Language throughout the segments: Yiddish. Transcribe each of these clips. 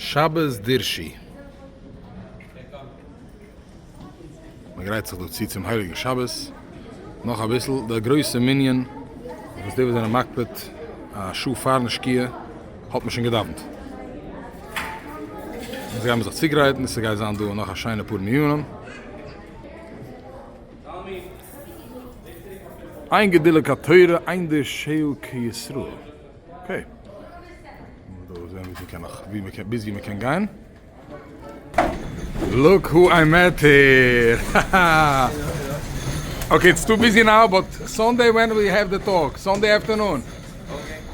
שבת דרשי. מען גרייט זיך דא צו צום הייליגן שבת, נאך אביסל, דער גרויסע מנין וואס די וואס זענען מקפיד א שעה פארן שקיעה האט מען שוין געדאווענט, אונז גיימיר זיך צוגרייטן, ס'גייט זיין דא נאך א שיינע פאר מנינים. אין גדולה כתורה אין דורשיה כישראל. Okay. דא זעהן ווי מ'קען נאך ווי מ'קען ביז ווי מ'קען גיין. Look who I met here. Okay, it's too busy now, but Sunday when we have the talk, Sunday afternoon.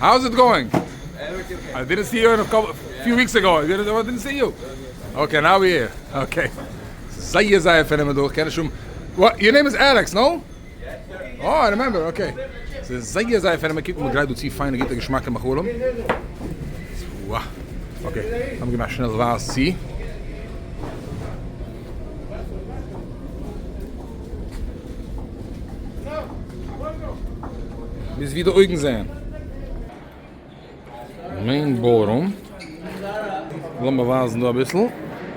How's it going? I didn't see you in a couple, few weeks ago. I didn't, I didn't see you. Okay, now we're here. Okay. זייער זייער פארנומען דא, איך קען נישט האבן. What, your name is Alex, no? Oh, I remember, okay. ס'איז זייער זייער פיינע, מ'קוקט מ'גרייט דא צו פיינע גוטע געשמאקע מאכלים. וואו. Okay, לאמיר געבן א שנעל ווייז צו. ביז ווי די אויגן זעען. Main ballroom. לאמיר ווייזן דא אביסל.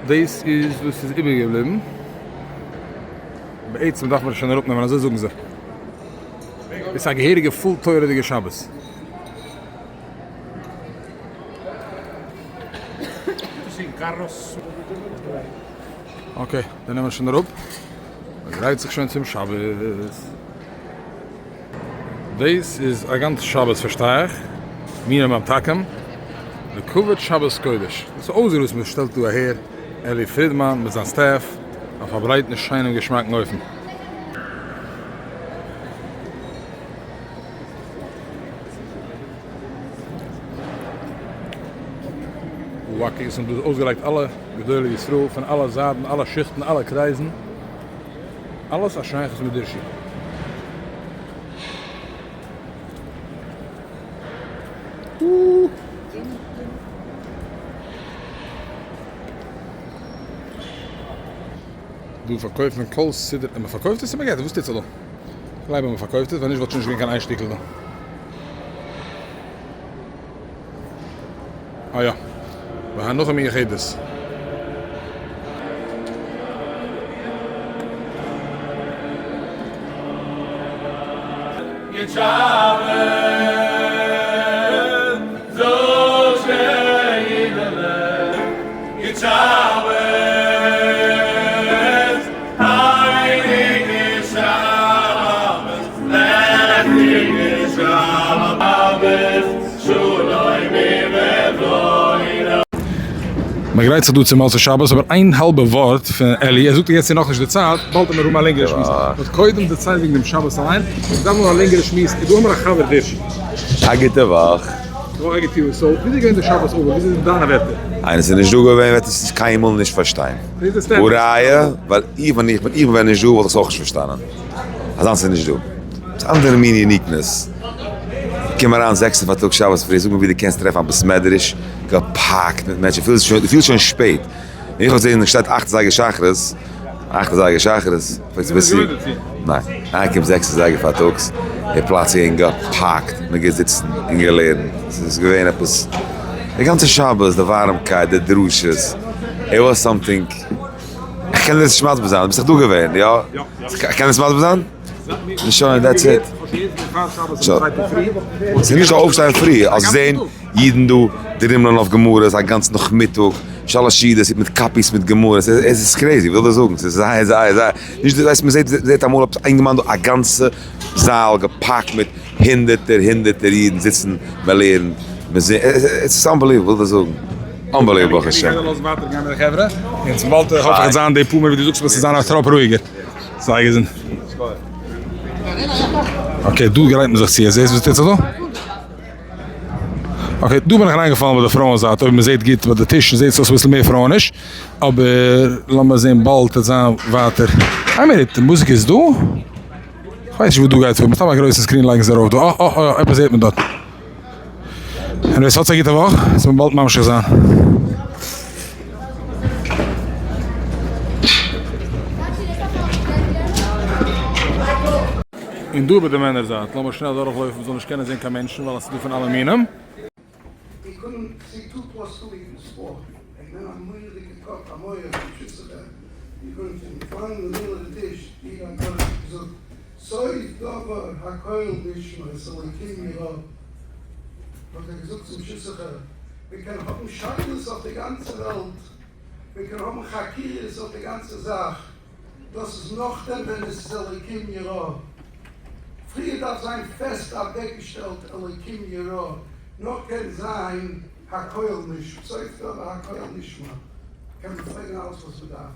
דאס איז וואס איז איבערגעבליבן. בעצם דארף מען עס שוין אראפנעמען, אזוי זאגן זיי. דאס איז א געהעריגע full תורה'דיגע שבת. Okay, די נעמען שוין אראפ. מען גרייט זיך שוין צום שבת. דאס איז א גאנץ שבת פארשטיי איך, מיר האבן ממתקים לכבוד שבת קודש, דאס איז אויסער וואס מען שטעלט דא אהער אלי פרידמאן מיט זיין staff אויף א ברייטן שיינעם געשמאקן אופן. וואקי עס האבן דא אויסגעלייגט אלע גדולי ישראל פון אלע זייטן אלע שיכטן אלע קרייזן. אלעס א שייכות מיט דרשו. דא פארקויפט מען כל סידור, מען פארקויפט עס און מען געט עס, וואס טוט זיך דא? כ'גלייב אז מען פארקויפט עס, ווען נישט וואלט שוין נישט געווען קיין איין שטיקל דא. אה יא, והנחה מיוחדת. גוט שבת זאגט אידעלע, גוט שבת, הייליגע שבת, לעכטיגע שבת, שלום וברוינו. מען גרייט זיך דא צום מוצאי שבת, אבער איין האלבע ווארט פון אלי, ער זאגט יעצט איז נאכנישט די צייט, באלד וועט מען האבן א לענגערע שמועס, but קודם דערצייל וועגן דעם שבת אליין, אונז דארפן האבן א לענגערע שמועס, איז דא האמיר א חבר דרשי. א גוטע וואך. וואך א גוט יאר, so וויאזוי איז געווען די שבת אבער, וויאזוי זענען דיינע ווערטער? איינער ס'איז נישט דא געווען וועט עס קיינמאל נישט פארשטיין. והא ראיה, ווייל איך ווען איך בין ווען נישט דא וואלט איך עס אויך נישט פארשטאנען. אזאנס איז נישט דא. ס'איז אנדערע מין uniqueness. קום אריין זעקסע פארטאגס שבת פרי, זאג מיר ווי דו קענסט טרעפן א בית מדרש געפאקט מיט מענטשן, דו פילסט שוין שפעט. און איך האב געזען שטייט אכט אזייגער שחרית, אכט אזייגער שחרית, פרעגסט ביסט צו? ניין, איינער קומט זעקס אזייגער פארטאגס, די פלאץ איז געווען געפאקט, מען געזיצן און געלערנט, ס'איז געווען עפעס, די גאנצע שבת, די ווארעמקייט, די דרשות, it was something, איך קען דיר עס נישט מסביר זיין, דו ביסט דאך דא געווען, יא? איך קען עס מסביר זיין? נו שוין, that's it. ס'איז נישט אויפשטיין פרי, אז זען אידן דא דרימלען אויף גמרות א גאנץ נאכמיטאג, שלש סעודות מיט coffees מיט גמרות, עס איז crazy, וויל דיר זאגן, ס'איז זייער זייער זייער, נישט דו ווייסט, מ'זעט זעט אמאל עפעס א אינגערמאן דא א גאנצע זאל געפאקט מיט הונדערטער הונדערטער אידן זיצן מ'לערנט, מ'זינגט, עס איז unbelievable, וויל דיר זאגן, unbelievable ברוך השם. לאז ווייטער גיין מיט די חברה, און צום באלד האף איך וועט זיין די פאר מינוט ווי דו זאגסט וועט עס זיין א טראפ רואיגער. זיי געזונט. Okay, דא גרייט מען זיך צו, זעסט וואס טוט זיך דא? Okay, דא בין איך אריינגעפאלן ביי די פרויען זייט, אויב מען זעט גוט ביי די טישן זעט עס אויס אביסל מער פרויעניש, אבער לאמיר זען באלד וועט זיין ווייטער. איין מינוט, די מוזיק איז דא? כ'ווייס נישט וואס דא גייט פאר, מסתם א גרויסע screen לייגן זיי ארויף דא, אה אה אה עפעס זעט מען דארט. Anyways, האטס א גוטע וואך, עס וועט באלד ממשיך זיין. און דא ביי די מענער זייט, לאמיר שנעל דורכלויפן מ'זאל נישט קענען זען קיין מענטשן ווייל עס איז דא פון אלע מינים. ער איז געווען א מורא'דיגע קאפ, א מח, א שיסעכע, געקומען צום קליינעם ליל די טיש, ווי ר' דוד האט געזאגט, סוף דבר הכל נשמע את אלוקים ירא, האט ער געזאגט צום שיסעכע, מען קען האבן שאלות אויף די גאנצע וועלט, מען קען האבן חקירות אויף די גאנצע זאך, דאס איז נאכדעם ווען עס איז אלוקים ירא. פריער דארף זיין פעסט אוועקגעשטעלט אלוקים ירא, נאך קען זיין הכל נשמע, סוף דבר הכל נשמע, קען מען פרעגן אלעס וואס מען דארף,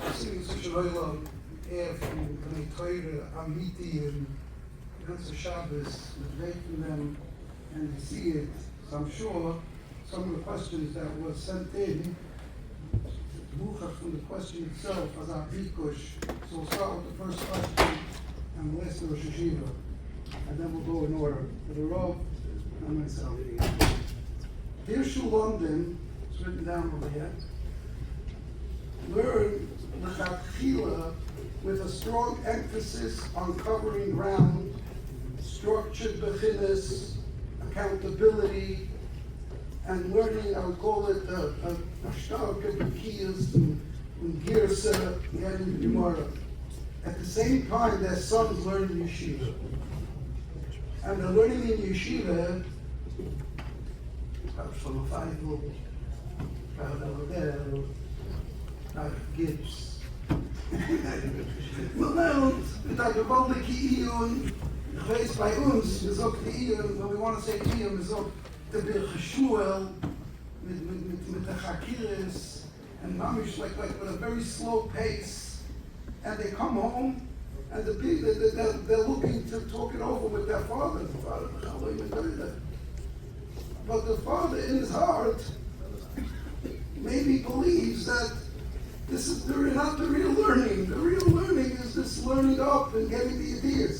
חסידים צווישן עולם, ער פון בני תורה אמיתיים, גאנצע שבת מיט וועקן דעם and see it, so I'm sure some of the questions that were sent in, מוכח פון די question itself אזא ביקוש, so we'll start with the first question and we'll ask the ראש ישיבה and then we'll go in order to the רב and myself. Dirshu London, it's written down over here, learn לכתחילה with a strong emphasis on covering ground, structured בחינות, accountability, and learning, I would call it a שטארקע בקיאות און גירסא אין די גמרא. At the same time their sons learn in yeshiva. And they're learning in yeshiva, רב שלמה פייוול, רב אליבער, רב גיפס, מ'לערנט מיט א געוואלדיגע עיון, איך ווייס ביי אונז מ'זאגט עיון, ווען we want to say עיון מ'זאגט די ברכת שמואל מיט מיט מיט די חקירות, און ממש like like with a very slow pace, and they come home and the בי they're looking to talk it over with their father, די father בכלל לא יודע, but the father in his heart maybe believes that this is the not the real learning, the real learning is this learning up and getting the ideas.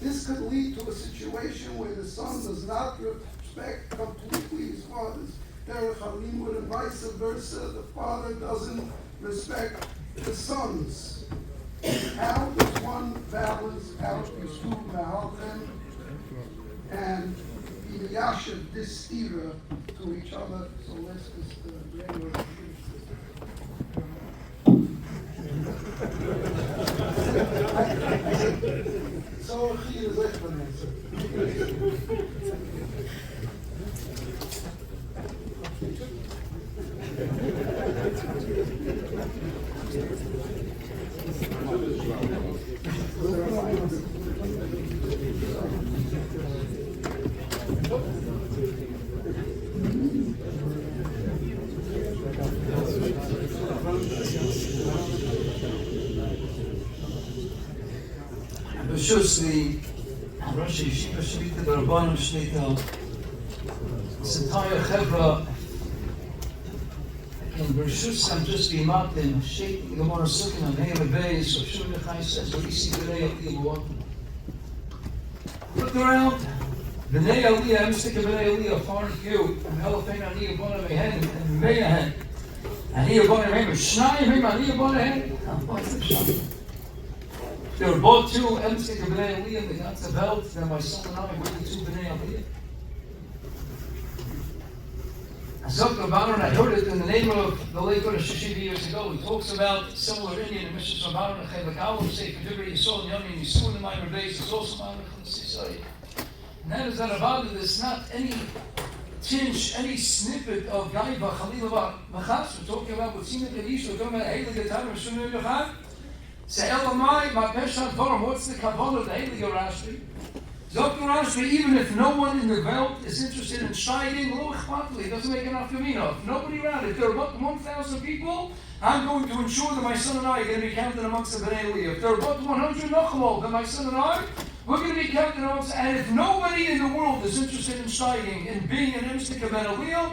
This could lead to a situation where the son does not respect completely his father's דרך הלימוד and vice versa, the father doesn't respect the sons. How does one balance out these two מהלכים and be מיישב this סתירה to each other? So let's just bring your So here is echt een answer. ברשות די ראשי ישיבה שליטא די רבנים שליטא, this entire חברה, און ברשות I'm just be מקדים, שטייט אין גמרא סוכה אין ה' עמוד ב', ר' שמעון בר יוחאי says ראיתי בני עליה מועטין. Look around, בני עליה, אמת'דיגע בני עליה, far and few, מאלף הן אני ובני מהן, און מאה הן, אני ובני מהן, ושניים הם אני ובני הן, וואס איז פשט? There are both two אמת'דיגע בני עליה אין די גאנצע וועלט, then my son and I we're the two בני עליה. זאגט ר' אהרן, I heard it in the name of the late ראש ישיבה years ago, he talks about similar ענין אין משנת ר' אהרן חלק א', ספר דברי ישראל, עניני נישואין אין מאמר ב', איז also מאמר חסיסאי. And that is that אוודאי there's not any tinge, any snippet of גאווה חלילה וחס, we're talking about בוצינא קדישא, we're talking about הייליגע תנא ר' שמעון בר יוחאי, so אלא מאי, מה פשר הדברים, what's the כוונה of the הייליגע רשב"י? זאגט דער רשב"י, even if no one in the וועלט is interested in שטייגן, לא אכפת לי, doesn't make a נפקא מינה, if nobody around, if there are about 1,000 people, I'm going to ensure that my son and I are going to be counted amongst the בני עליה. If there are about 100 נאכאמאל, then my son and I, we're going to be counted amongst, and if nobody in the world is interested in שטייגן, in being an אמת'דיגע בן עליה,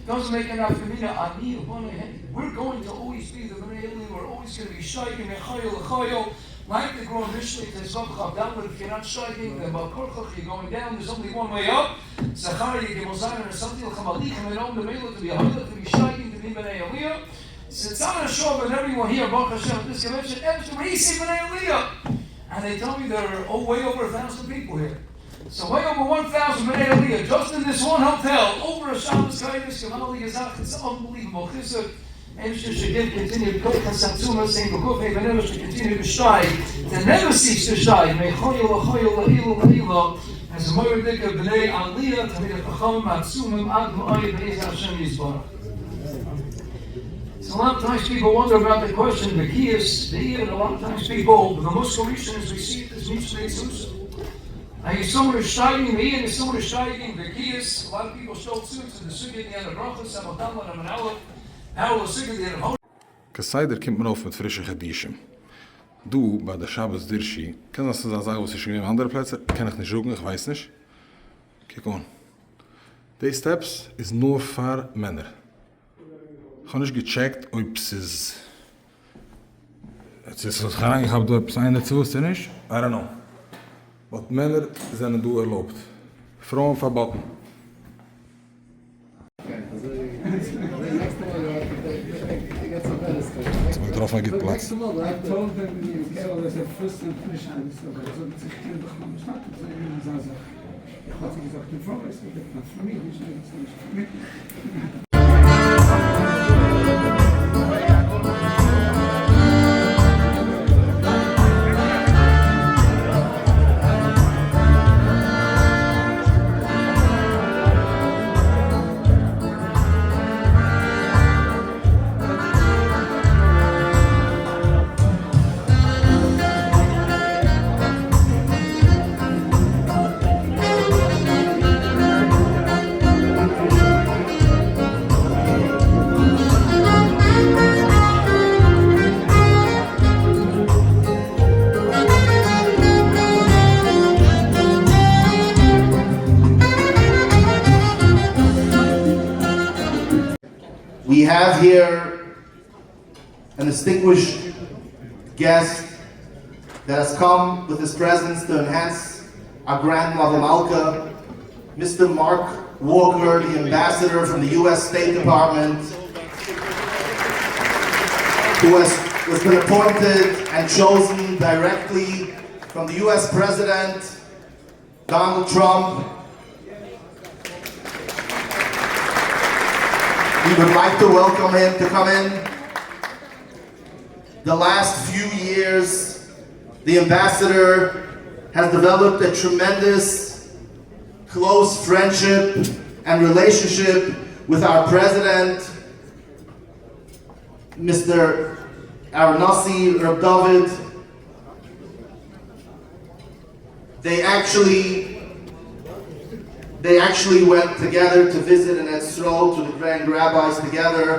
doesn't make a נפקא מינה, אני ובני הן. We're going to always be the בני עליה, we're always going to be שטייגן, מחיל לחיל, like the גר"א משלי ט"ו כ"ד, if you're not שטייגן, then בעל כרחך you're going down, there's only one way up. זכריה גימל ז' ונתתי לכם הליכה מן העם למעלה to be a הולך, to be שטייגן, to be בני עליה. Since I'm sure that everyone here, ברוך השם, at this convention, ראיתי בני עליה. And they tell me there are way over 1,000 people here. So way over 1,000 בני עליה just in this one hotel over a שבת קודש, געוואלדיגע זאך, it's unbelievable חיזוק, אייבערשטער should give continued כוחות עצומות אין בגוף ובנפש to continue to שטייג, to never cease to שטייג, מחיל לחיל לעילא לעילא, as a מורא'דיגע בני עליה תלמידי חכמים עצומים עד מאוד בעזר השם יתברך. So a lot of times people wonder about the question, בקיאות, the a lot of times people, the most as we see this מצוה מצוות. Are you שטייגן me and someone שטייגן בקיאות? A lot of people show to to the sugya in the end of Brachos, Samadam, and Aleph, how the sugya in the end of כסדר קומט מען אויף מיט פרישע חידושים. דא ביי די שבת דרשי, קען זיין ס'איז א זאך וואס איז שוין געווען אין אנדערע פלעצער, קען איך נישט זאגן, איך ווייס נישט. קוק אן. די steps איז נאר פאר מענער. כ'האב נישט געטשעקט אויב ס'איז צו ס'האט זיך אריינגעכאפט דא עפעס איינער צו וואס צו נישט, I don't know. But מענער זענען דא ערלויבט. פרויען פארבאטן. יעצט האב איך געטראפן א גוט פלאץ. We have here an distinguished guest that has come with his presence to enhance our grand Melave Malka, Mr. Mark Walker, the ambassador from the U.S. State Department, who has been appointed and chosen directly from the U.S. President, Donald Trump. We would like to welcome him to come in. The last few years, the ambassador has developed a tremendous close friendship and relationship with our president, Mr. Arnasi Reb David. They actually went together to visit in Israel to the grand rabbis together.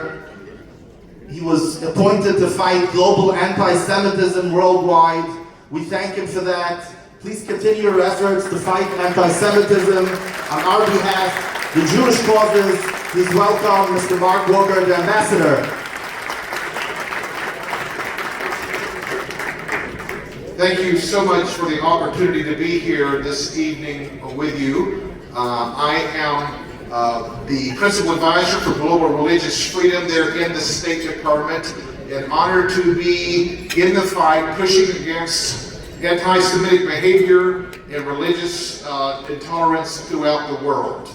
He was appointed to fight global anti-Semitism worldwide. We thank him for that. Please continue your efforts to fight anti-Semitism on our behalf, the Jewish causes. Please welcome Mr. Mark Walker, the ambassador. Thank you so much for the opportunity to be here this evening with you. I am the principal advisor for global religious freedom there in the State Department, and honored to be in the fight pushing against anti-Semitic behavior and religious intolerance throughout the world.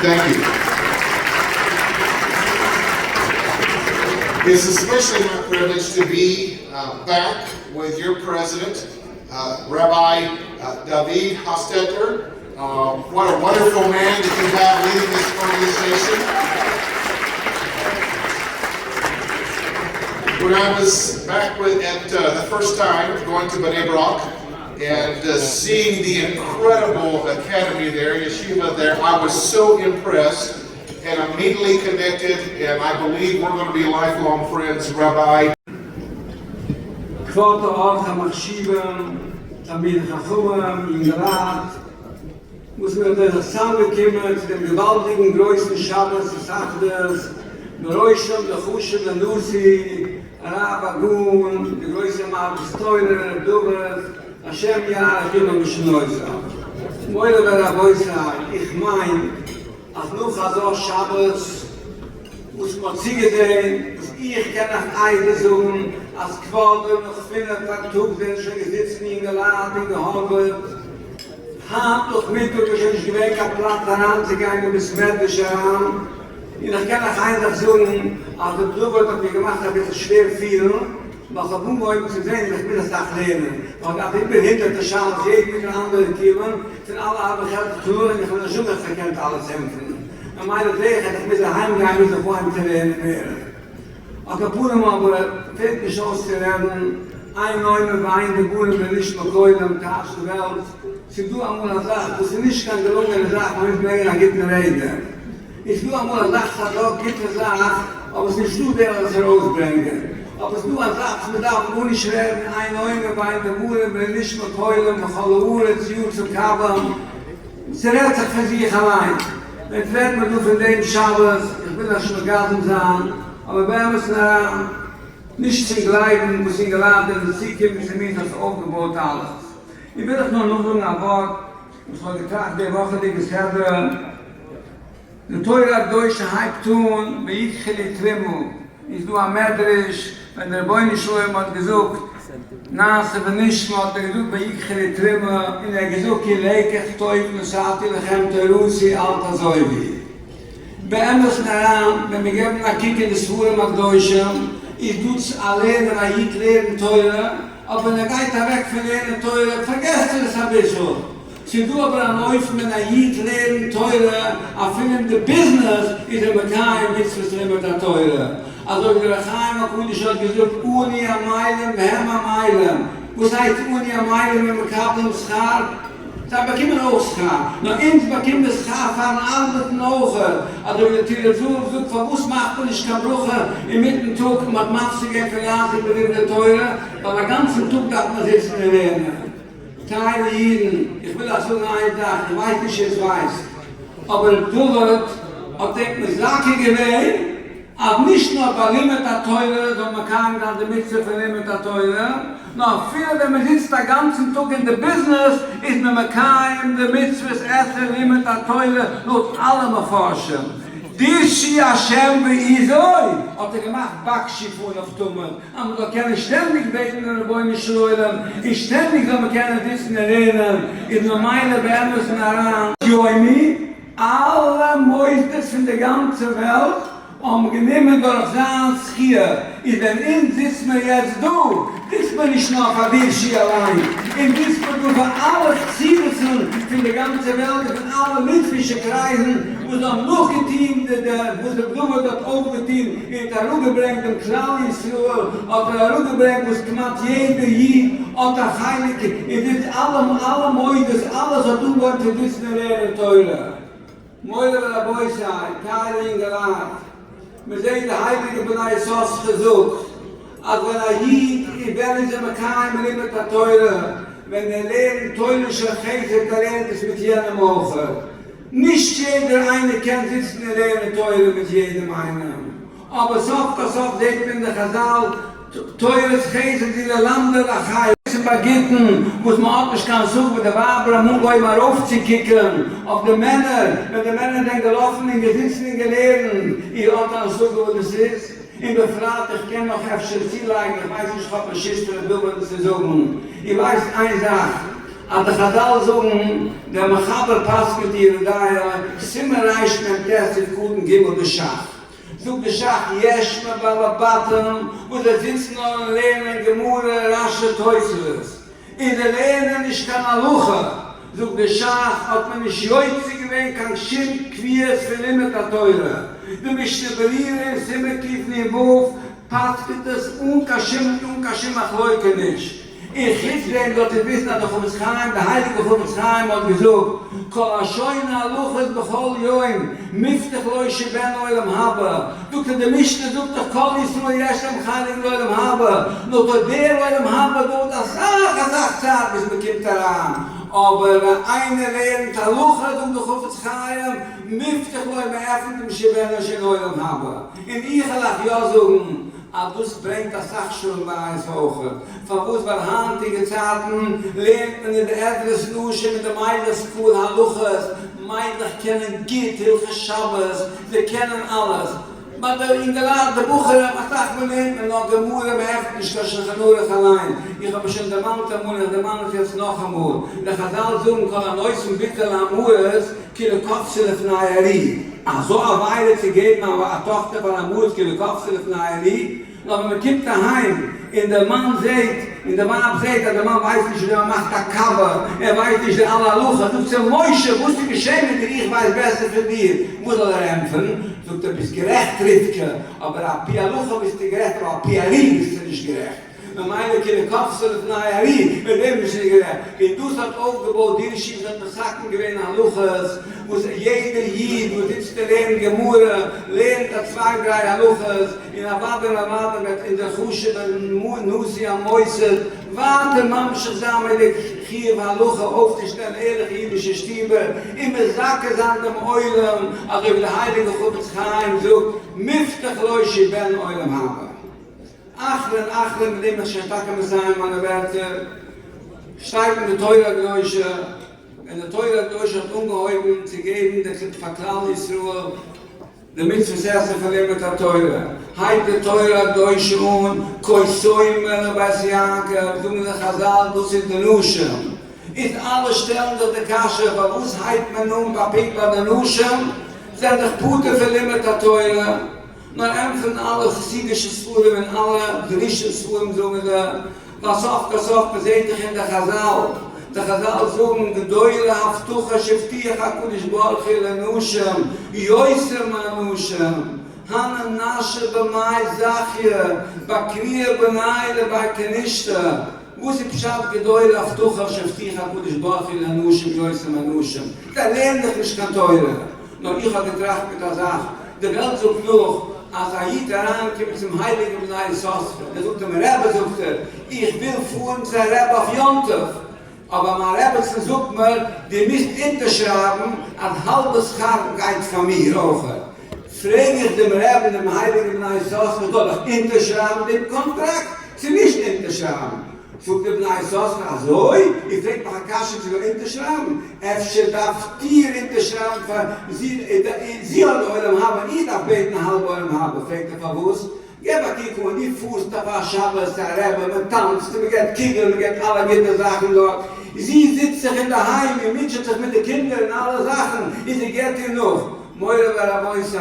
Thank you. It's especially my privilege to be back with your president, Rabbi David Hofstadter. What a wonderful man that you have leading this organization. When I was back with, at the first time going to Bnei Brak and seeing the incredible academy there, yeshiva there, I was so impressed and immediately connected, and I believe we're going to be lifelong friends, Rabbi. כבוד האורחים המחשיבים, תלמידי חכמים, יונגעלייט, וואס מיר זענען צוזאמגעקומען צו דעם געוואלדיגן גרויסן שבת התאחדות, בראשם דער חשוב'ער נשיא, הרב הגאון, דער גרויסער מרביץ תורה, ר' דוד, השם יאריך ימיו ושנותיו. מורי ורבותי, איך מיין אז נאך אזא שבת וואס מ'האט צוגעזען, וואס איך קען אייך עדות זאגן אז קוואדער נאך פינף פארטאג זענען שוין געזיצן יונגעלייט און געהארוועט. היינט נאכמיטאג איז שוין נישט געווען קיין פלאץ אריינצוגיין אין בית מדרש אריין, און איך קען אייך איין זאך זאגן, אז ר' דוד האט מיר געמאכט אביסל שווער פילן, ווייל כ'האב אנגעהויבן צו זען אז איך מוז אסאך לערנען, ווייל כ'דארף איבער הונדערטער שאלות יעדן מיט אן אנדערע תימן, פון אלע ארבע חלקות קלאר, און איך וויל נישט זאגן אז כ'האב געקענט אלעס ענטפערן, ממילא זע איך אז איך מוז אהיים גיין מוז איך אנהייבן צו לערנען מער. על כל פנים אבער פעלט נישט אויס צו רעדן, אין אומר ואין דיבורים בנשמע קולם טייטשט די וועלט, ס'איז דא אמאל א זאך וואס איז נישט קיין געלונגענע זאך מען מוז ברענגען א גוטן רעדע, איז דא אמאל א זאך ס'איז א גוטע זאך אבער ס'איז נישטא דער זאל עס ארויסברענגען, אבער ס'איז דא א זאך וואס מען דארף גארנישט רעדן, אין אומר ואין דיבורים בנשמע קולם וכל הארץ יצא קולם. ס'רעדט זיך פון זיך אליין. יעצט רעדט מען דא פון דעם שבת, איך וויל נישט מגזם זיין, אבער באמת אריין, נישט צום גלייבן וואס אינגעלייט זענען צוקומען צו מיר ס'האט זיך אויפגעבויט אלעס. איך וויל אייך נאר נאכזאגן א ווארט וואס כ'האב געטראכט די וואכעדיגע סדרה. די תורה הקדושה הייבט אן ויקחו לי תרומה, איז דא א מדרש ווען דער רבונו של עולם האט געזאגט נעשה ונשמע האט ער געזאגט ויקחו לי תרומה און ער האט געזאגט כי לקח טוב נתתי לכם תורתי אל תעזובו. באמת'ן אריין ווען מיר געבן א קוק אין די ספרים הקדושים איז דא צו א לערנען א איד לערנט תורה אבער ווען ער גייט אוועק פון לערנען תורה פארגעסט ער עס אביסל, ס'איז דא אבער אן אופן ווען א איד לערנט תורה אפילו אין די ביזנעס איז ער מקיים מצוות לימוד התורה, אזוי ווי דער אור החיים הקדוש האט געזאגט אנו עמלים והם עמלים, וואס הייסט אנו עמלים ומקבלים שכר? זיי באקומען אויך שכר, נאר אונז באקומען מיר שכר פארן ארבעטן אויך, אזוי ווי דער טורי זהב זאגט פארוואס מאכט מען נישט קיין ברכה אינמיטן טאג, מען האט מפסיק געווען פון לעסוק בדברי תורה, ווייל א גאנצן טאג דארף מען זיצן און לערנען. טייערע אידן, איך וויל אייך זאגן איין זאך, איך ווייס נישט צו עטס ווייסט, אבער ר' דוד האט ענק מזכה געווען אז נישט נאר ביי לימוד התורה זאל מען מקיים זיין די מצוה פון לימוד התורה, נאר אפילו ווען מען זיצט א גאנצן טאג אין די ביזנעס איז מען מקיים די מצוות עשה לימוד התורה לויט אלע מפרשים. דרשו השם ועוזו האט ער געמאכט בקשו פניו תמיד, אז מען זאל קענען שטענדיג בעטן דעם רבונו של עולם, און שטענדיג זאל מען קענען זיצן און לערנען, איז ממילא באמת'ן אריין. יומי, אלע מוסדות פון די גאנצע וועלט האבן גענומען דורך זיין זכיה, איז ווען אונז זיצט מיר יעצט דא, זיצט מען נישט נאר פאר דרשו אליין, אונז זיצט מיר דא פאר אלע חסידות'ן פון די גאנצע וועלט און פון אלע ליטווישע קרייזן וואס האבן נאכגעטון די וואס ר' דוד האט אויפגעטון און האט אראפגעברענגט דעם כלל ישראל האט ער אראפגעברענגט וואס כמעט יעדער איד האט א חלק און זיצט אלע אלע מוסדות אלעס האט אנגעהויבן צו זיצן און לערנען תורה. מורי ורבותי, טייערע אינגעלייט, מען זעט די הייליגע בני יששכר זאגט אז ווען א איד איז ווען איז ער מקיים לימוד התורה ווען ער לערנט תורה של חסד ער לערנט עס מיט יענעם אויך, נישט יעדער איינער קען זיצן און לערנען תורה מיט יעדעם איינעם, אבער סוף כל סוף זעט מען אין די חזל, תורת חסד היא ללמדה לאחרים. צו באגיטן וואס מען האט נישט קיין זאג וואס די ווייבער האבן אנגעהויבן ארויפצוקוקען אויף די מענער, ווען די מענער זענען געלאפן און געזיצן און געלערנט, איר האט א השגה וואס דאס איז? און בפרט איך קען נאך אפשר צולייגן, איך ווייס נישט כ'האב רשות פון ר' דוד עס צו זאגן, איר ווייסט איין זאך, אז די חזל זאגן, דער מחבר פסק'נט יורה דעה, סימן רמ ט סעיף קטן ג בש"ך, זאגט די ש"ך יש מבעלי בתים וואס זיי זיצן נאר און לערנען גמרא רש"י תוספות, און זיי לערנען נישט קיין הלכה, זאגט די ש"ך האט מען נישט יוצא געווען קיין שום קביעות פון לימוד התורה, די משנה ברורה אין סימן קנ ו פסק'נט עס אן קיין שום אן קיין שום מחלוקה נישט. און חוץ דעם זאלט איר וויסן אז דער חפץ חיים, דער הייליגער חפץ חיים האט געזאגט, כל השונה הלכות בכל יום, מובטח לו שהוא בן עולם הבא, זאגט ער, די משנה זאגט דאך כל ישראל יש להם חלק לעולם הבא, נאר דארט דער עולם הבא דויערט אסאך אסאך צייט ביז מען קומט אריין, אבער ווען איינער לערנט הלכה, זאגט דער חפץ חיים, מובטח לו מען עפנט אים שהוא בן עולם הבא, און איך וועל אייך יא זאגן, אז דאס ברענגט אסאך שלום בית אויך, פארוואס ווייל היינטיגע צייטן לערנט מען אין די עזרת נשים אין די מיידלעך school הלכות, מיידלעך קענען גוט הלכות שבת, זיי קענען אלעס. ביי די אינגעלייט די בחורים אסאך מאל לערנט מען נאר גמרא מען עפנט נישט קיין שלחן ערוך אליין, איך האב עס שוין דערמאנט אמאל און איך דערמאן עס יעצט נאכאמאל, די חזל זאגן כל הנותן בתו לעם הארץ כאילו קפצה לפני הארי, אזא עבירה צו געבן א טאכטער פאר עם הארץ כאילו קפצה לפני הארי, נאר ווען מען קומט אהיים און דער מאן זעט און די ווייב זעט אז דער מאן ווייסט נישט ווי מען מאכט א קאווע, ער ווייסט נישט די אלע הלכות, זאגט זי, משה וואס איז געשען מיט דיר איך ווייס בעסער פון דיר, וואס זאל ער ענטפערן? זאגט ער ביסט גערעכט רבקה, אבער על פי הלכה ביסטו גערעכט אבער על פי ארי ביסטו נישט גערעכט. ממילא כאילו קפצה לפני הארי, מיט דעם ביסטו נישט גערעכט. און דאס האט אויפגעבויט די ישיבה האט מתקן געווען הלכות וואס יעדער איד וואס זיצט און לערנט גמרא לערנט א צוויי דריי הלכות, און אוודאי און אוודאי וועט אונזער חשוב'ער נשיא המוסד ווייטער ממשיך זיין מיט די חיוב הלכה אויפצושטעלן ערליכע אידישע שטיבער און מזכה זיין דעם עולם אזוי ווי דער הייליגער חפץ חיים זאגט מובטח לו שהוא בן עולם הבא. אחרון אחרון מיט דעם איך שוין טאקע מסיים מיינע ווערטער, שטייט אין די תורה הקדושה, ווען די תורה הקדושה האט אנגעהויבן צו געבן די פאר כלל ישראל די מצוות עשה פון לימוד התורה, הייבט די תורה הקדושה אן כה תאמר לבית יעקב, זאגן די חזל דאס איז די נשים, איז אלע שטעלן זיך די קשיא פארוואס הייבט מען אן ביי פונקט ביי די נשים, זענען דאך פטור פון לימוד התורה. נאר ענטפערן אלע חסידישע ספרים און אלע דרוש ספרים זאגן זיי, ווייל סוף כל סוף מען זעט דאך אין די חזל, די חזל זאגן גדולה הבטחה שהבטיח הקדוש ברוך הוא לנשים יותר מאנשים, הני נשי במאי זכיא באקרויי בנייהו לבי כנישתא, וואס איז פשט גדולה הבטחה שהבטיח הקדוש ברוך הוא לנשים יותר מאנשים? זיי לערנען דאך נישט קיין תורה. נאר איך האב געטראכט מיט א זאך, די וועלט זאגט נאך אז א איד אריינקומט צום הייליגן בני יששכר, ער זאגט אים רבי זאגט ער, איך וויל פארן צו א רבי אויף יום טוב, אבער מיין רעבעצן זאגט מיר דו מוזט אונטערשרייבן אז האלבע שכר גייט פאר מיר אויך, פרעג איך דעם רעבן דעם הייליגן בני יששכר זאל איך אונטערשרייבן דעם קאנטראקט צו נישט אונטערשרייבן? זאגט דער בני יששכר אזוי? איר פרעגט מיך א קשיא צו זאל אונטערשרייבן? אפשר דארפט איר אונטערשרייבן פאר זי, זי האט די עולם הבא און איר דארפט בעטן א האלבע עולם הבא, פרעגט ער פארוואס? געב א קוק אן, דו פארסט אויף א שבת צו א רבי, מען טאנצט און מען געבט קוגל, מען געבט אלע גוטע זאכן דארט, זי זיצט זיך אינדערהיים און מוטשעט זיך מיט די קינדער און אלע זאכן, און זי געבט איר נאך. מורי ורבותי,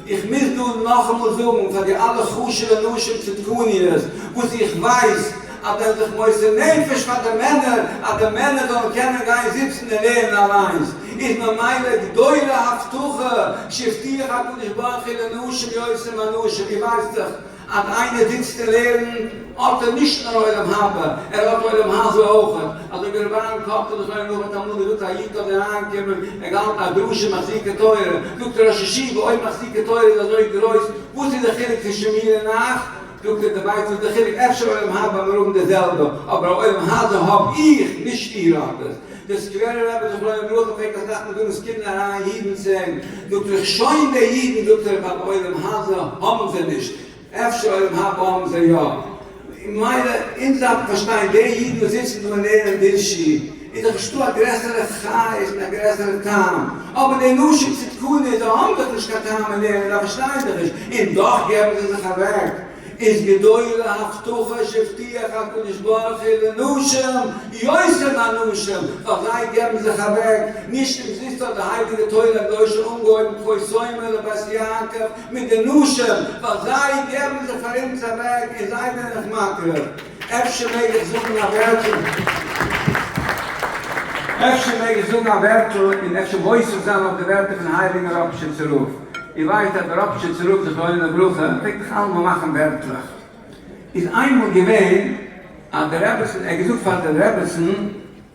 איך מוז דא נאכאמאל זאגן פאר די אלע חשוב'ע נשים צדקניות וואס איך ווייס אז זענען זיך מוסר נפש פאר די מענער אז די מענער זאלן קענען גיין זיצן און לערנען אליינס, איז ממילא גדולה הבטחה שהבטיח הקדוש ברוך הוא לנשים יותר מאנשים, איר ווייסט דאך אז איינער זיצט און לערנט האט ער נישט נאר עולם הבא, ער האט עולם הזה אויך, אזוי ווי רבי אהרן קאפל זכרונו לברכה האט אמאל געזאגט א איד זאל אריינקומען, ער האט געהאלטן א דרשה מחזיקי תורה, זאגט ער ראש ישיבה אויב מחזיקי תורה איז אזוי גרויס וואס איז די חילוק צווישן מיר און אייך, זאגט ער דו ווייסט וואס איז די חילוק אפשר עולם הבא מיר האבן די זעלבע אבער עולם הזה האב איך נישט איר האט עס, דער סקווערער רבי זכרונו לברכה פלעגט אסאך מאל זאגן עס קומען אריין אידן צו אים, זאגט ער איך שוין די אידן זאגט ער ווייל עולם הזה האבן זיי נישט, אפשר עולם הבא האבן זיי יא, ממילא אונז דארפן פארשטיין די אידן וואס זיצן דא און לערנען דרשי איז דאך נישטא א גרעסערע חיות און א גרעסערע טעם, אבער די נשים צדקניות זיי האבן דאך נישט קיין טעם אין לערנען זיי פארשטייען דאך נישט און דאך געבן זיי זיך אוועק. איז גדולה הבטחה שהבטיח הקדוש ברוך הוא לנשים יותר מאנשים, ווייל זיי געבן זיך אוועק, נישט אומזיסט האט די הייליגע תורה הקדושה אנגעהויבן כה תאמר לבית יעקב מיט די נשים, ווייל זיי געבן זיך פאר אונז אוועק און זיי זענען זיך מקריב. אפשר מעג איך זאגן א ווערטל? אפשר מעג איך זאגן א ווערטל און אפשר מוסיף זיין אויף די ווערטער פון הייליגן ראפשיצער רב? איר ווייסט אז דער ראפשיצער רב זכרונו לברכה פלעגט דאך אלעמאל מאכן ווערטלעך. איז איינמאל געווען אז די רעבעצן, ער האט געזאגט פאר די רעבעצן,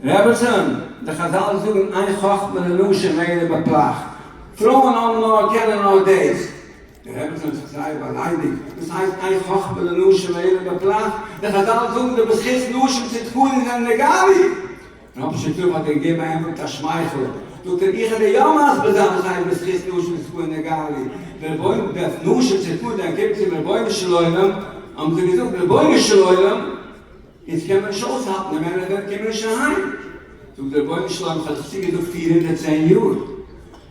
רעבעצן, די חזל זאגן אין חכמה לנשים אלא בפלך, פרויען האבן נאר קענען נאר דאס. די רעבעצן האט זיך זייער באליידיגט, וואס הייסט אין חכמה לנשים אלא בפלך, די חזל זאגן די בזכות נשים צדקניות זענען נגאלו. ראפשיצער רב האט איר געגעבן א ענטפער מיט א שמייכל, זאגט ער, איך וועל דיר יא מסביר זיין וואס הייסט בזכות נשים צדקניות נגאלו, די נשים צדקניות זענען געקומען צום רבונו של עולם, האבן זיי געזאגט, רבונו של עולם, אונז קען מען נישט אויסהאלטן, די מענער קומען נישט אהיים. זאגט דער רבונו של עולם, איך האב דיך צוגעזאגט 410 יאר.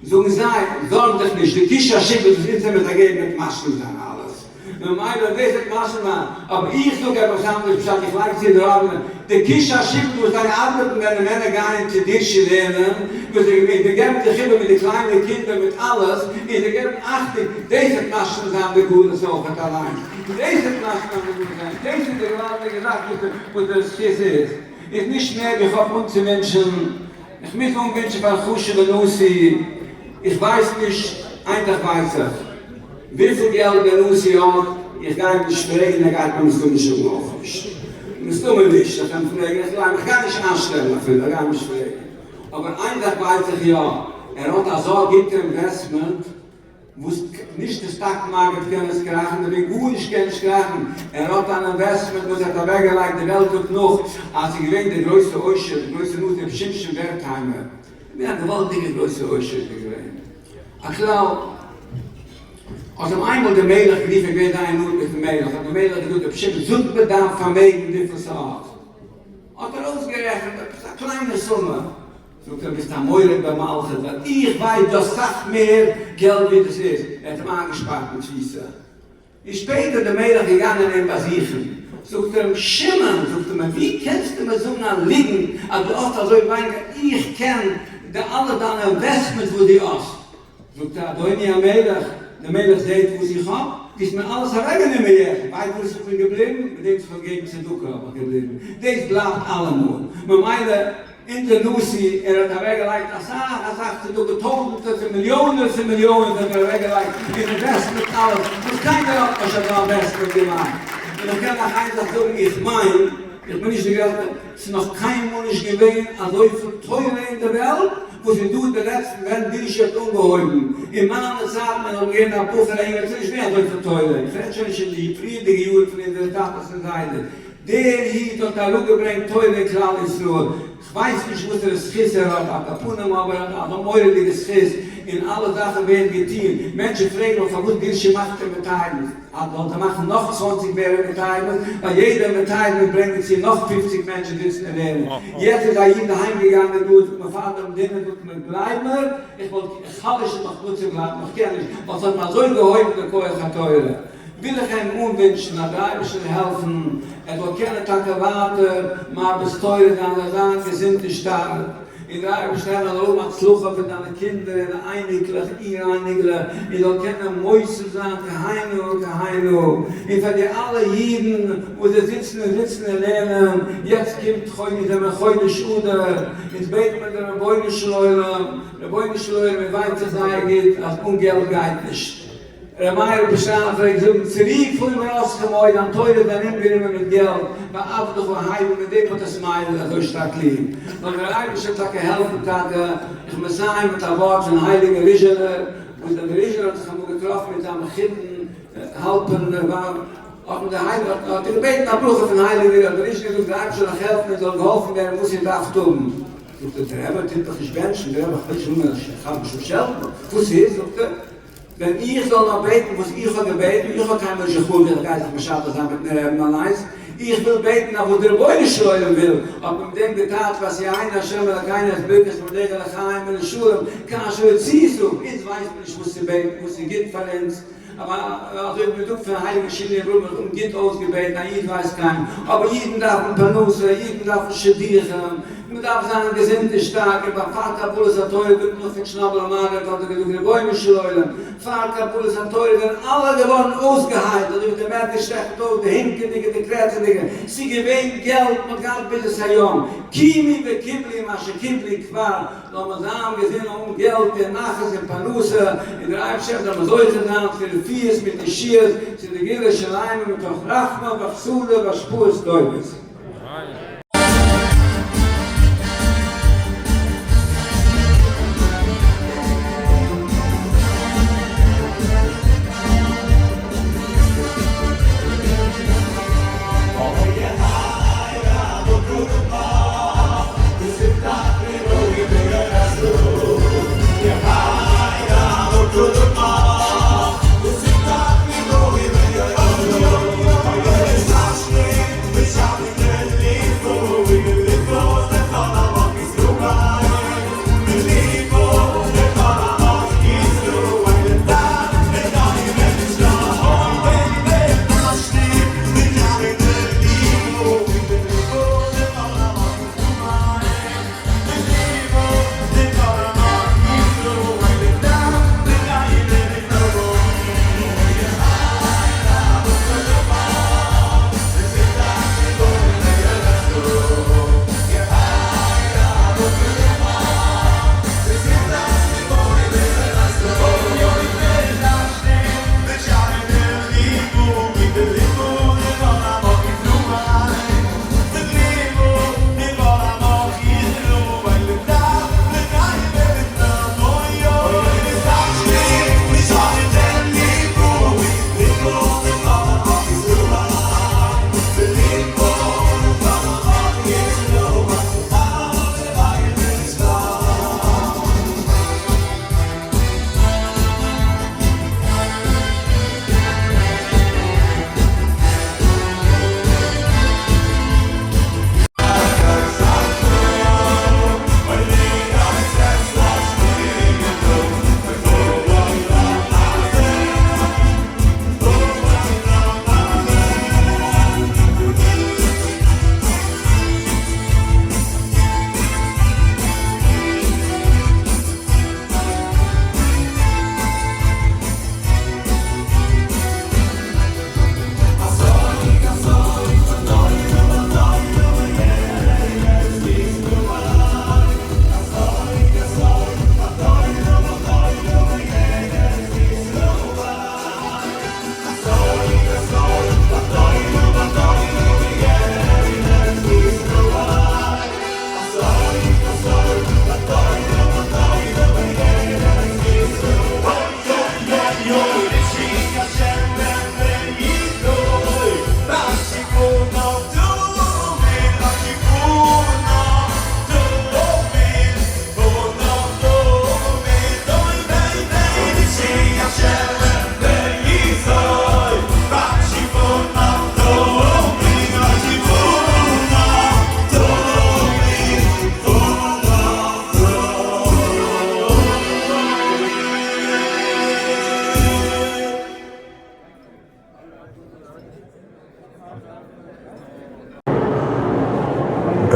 זאגן זיי, זארג דיך נישט, די קישא שיפער וואס אונז האמיר זיי געגעבן וועט משלים זיין אלעס, ממילא דאס וועט משלים זיין, אבער איך זאג עפעס אנדערש פשט, איך לייג צו די רבנים, די קישא שיפער וואס זיי ארבעטן ווען די מענער גייען צו דירשי לערנען, וואס זיי געבן זיך איבער מיט די קליינע קינדער מיט אלעס, און זיי געבן אכטונג, דאס וועט משלים זיין די גלות אויכעט אליינס, דאס וועט משלים זיין די גלות אליינס, דאס איז די געוואלדיגע זאך וואס דער זכות איז, איז נישט מער ווי איך האב אנצוווינטשן. איך מוז אנווינטשן פארן חשוב'ן נשיא, איך ווייס נישט, איין זאך ווייס איך, וויפיל געלט דער נשיא האט, איך גיי אים נישט פרעגן, ער גייט מיר מסתמא נישט זאגן אויך נישט, מסתמא נישט, איך גיי אים פרעגן, איך גלייב, איך גיי נישט איינשטעלן אפילו, איך גיי אים נישט פרעגן, אבער איין זאך ווייס איך יא, ער האט אזא גוטע investment, וואס נישט די stock market קען עס קראכן, די וועג גארנישט קען נישט קראכן, ער האט אן investment וואס ער האט אוועק געלייגט, די וועלט זאגט נאך אז ס'איז געווען דער גרויסע עושר, דער גרויסע נשיא רבי שמשון ווערטהיימער, געווען א געוואלדיגע גרויסע עושר איז ער געווען, א כלל האט אים איינמאל דער מלך גערופן, געווען זייער נאנט מיטן מלך, האט דער מלך געזאגט רבי שמשון זאג מיר דיין פארמעגן וויפיל ס'האט, האט ער אויסגערעכנט עפעס א קליינע סומע, זאגט ער ביסט א מורד במלכות ווייל איך ווייס דו האסט סאך מער געלט ווי דאס איז, ער האט אים איינגעשפארט אין תפיסה, איז שפעטער דער מלך געגאנגען אים באזוכן, זאגט ער אים שמעון, זאגט ער מיר ווי קענסטו מיר זאגן א ליגן אז דו האסט אזוי ווייניג איך קען די אלע דיינע investments וואס דו האסט, זאגט ער, אדוני המלך, דער מלך זעט וואס איך האב, דו האסט מיר אלעס אוועקגענומען יעצט, ווייסט וואס איך בין געבליבן? מיט דעם וואס איך האב געגעבן צדקה האב איך געבליבן, דאס בלייבט אלעמאל, ממילא אונזער נשיא, ער האט אוועקגעלייגט אסאך אסאך צדקה, טויזנטער צו מיליאנען צו מיליאנען האט ער אוועקגעלייגט אין investment אלעס, וואס קיינער האט נישט אזא investment געמאכט, און איך קען אייך איין זאך זאגן, איך מיין, איך בין נישט די גרעסטע, ס'איז נאך קיינמאל נישט געווען אזויפיל תורה אין די וועלט וואס איז דא די לעצטן ווען דירשי האט אנגעהויבן, אין מיינע צייטן ווען איך בין געווען א בחור א יונגער ס'איז נישט געווען אזויפיל תורה, איך רעד שוין נישט אין די פריערדיגע יארן פון אונזערע טאטעס און זיידעס, דער איד האט אראפגעברענגט תורה אין כלל ישראל, כ'ווייס נישט וואסערע זכות ער האט, על כל פנים אבער ער האט א מורא'דיגע זכות, און אלע זאכן ווערן געטון, מענטשן פרעגן מיך פארוואס דירשי מאכט ער retirement, אז זאלן זיי מאכן נאך 20 מער retirement, ווייל יעדע retirement ברענגט צו נאך 50 מענטשן זיצן און לערנען, יעצט איז א איד אהיים געגאנגען דא זאגט מען פאר דעם דינער זאגט מען גלייב מיר, איך וואלט איך חלש נאך דא צו בלייבן איך קען נישט, ווייל ס'האט מיר אזוי געהויבן די כח התורה. וויל איך אים אנווינטשן אז דער אייבערשטער זאל העלפן ער זאל קענען טאקע ווייטער מרביץ תורה זיין, זאל זיין געזונט און שטארק, און דער אייבערשטער זאל האבן הצלחה פון זיינע קינדער און אייניקלעך איר אייניקלעך, און זאל קענען מוסיף זיין כהנה וכהנה, און פאר די אלע אידן וואס זיי זיצן און זיצן און לערנען, יעצט קומט חודש זעמיר חודש אדר, אונז בעט מיר דעם רבונו של עולם, רבונו של עולם מיר ווייסן זייער גוט אז אן געלט גייט נישט, ר' מאיר בשעת'ן פלעגט זאגן, צוריק פון מראסקע מויד דיין תורה איז ארומגענומען מיט געלט, ועבדך הייבן מיט דעם האט עס מאיר אזוי שטארק ליב. זאל דער אייבערשטער טאקע העלפן טאקע, איך מסיים מיט א ווארט פון הייליגן ריזשינער, וואס דער ריזשינער האט זיך אמאל געטראפן מיט זיין מחותן האלפערן רב, האט אים דער הייליגער האט ער געבעטן א ברכה פון הייליגן האט דער ריזשינער געזאגט דער אייבערשטער זאל אייך העלפן און זאל געהאלפן ווערן וואס איר דארפט האבן, זאגט ער דער רבי טוט דאך נישט בענטשן, דער רבי איך וויל נישט האבן א חב ש וואס איז, זאגט ער, ווען איך זאל נאר בעטן וואס איך האב געבעטן, איך האב קיינמאל נישט געחלומט איך גיי זיך משדך זיין מיטן רעבן אליינס, איך וויל בעטן אויף וואס דער רבונו של עולם וויל, האט מען מיט דעם געטייטשט והשיאנו ה' אלקינו את ברכת פניך לחיים ולשלום כאשר רצית, אונז ווייסט מען נישט וואס צו בעטן, וואס איז גוט פאר אונז, אבער אזוי ווי מען זאגט פון הייליגן שינאווער רב, מ'האט גוט אויסגעבעטן, א איד ווייסט קיין, אבער אידן דארפן פרנסה, אידן דארפן שידוכים, מען דארף זיין געזונט און שטארק, און ביי פאר קבלת התורה זאגט נאך פון שנאבל המגיד האט ער געזאגט רבונו של עולם, פאר קבלת התורה זענען אלע געווארן אויסגעהיילט, אזוי ווי דער מדרש רעכנט אויס די הינקעדיגע די קרעצעדיגע, ס'איז געווען געלט, מען האט געהאט ביזת היום, קימי וקיבלי מה שקיבלי כבר, זאל מען זיין געזונט און האבן געלט און נחת און פרנסה, און דער אייבערשטער זאל מען זוכה זיין צו רפואות מיט ישועות, צו די גאולה שלימה מתוך רחמיו וחסדיו והשפעות טובות.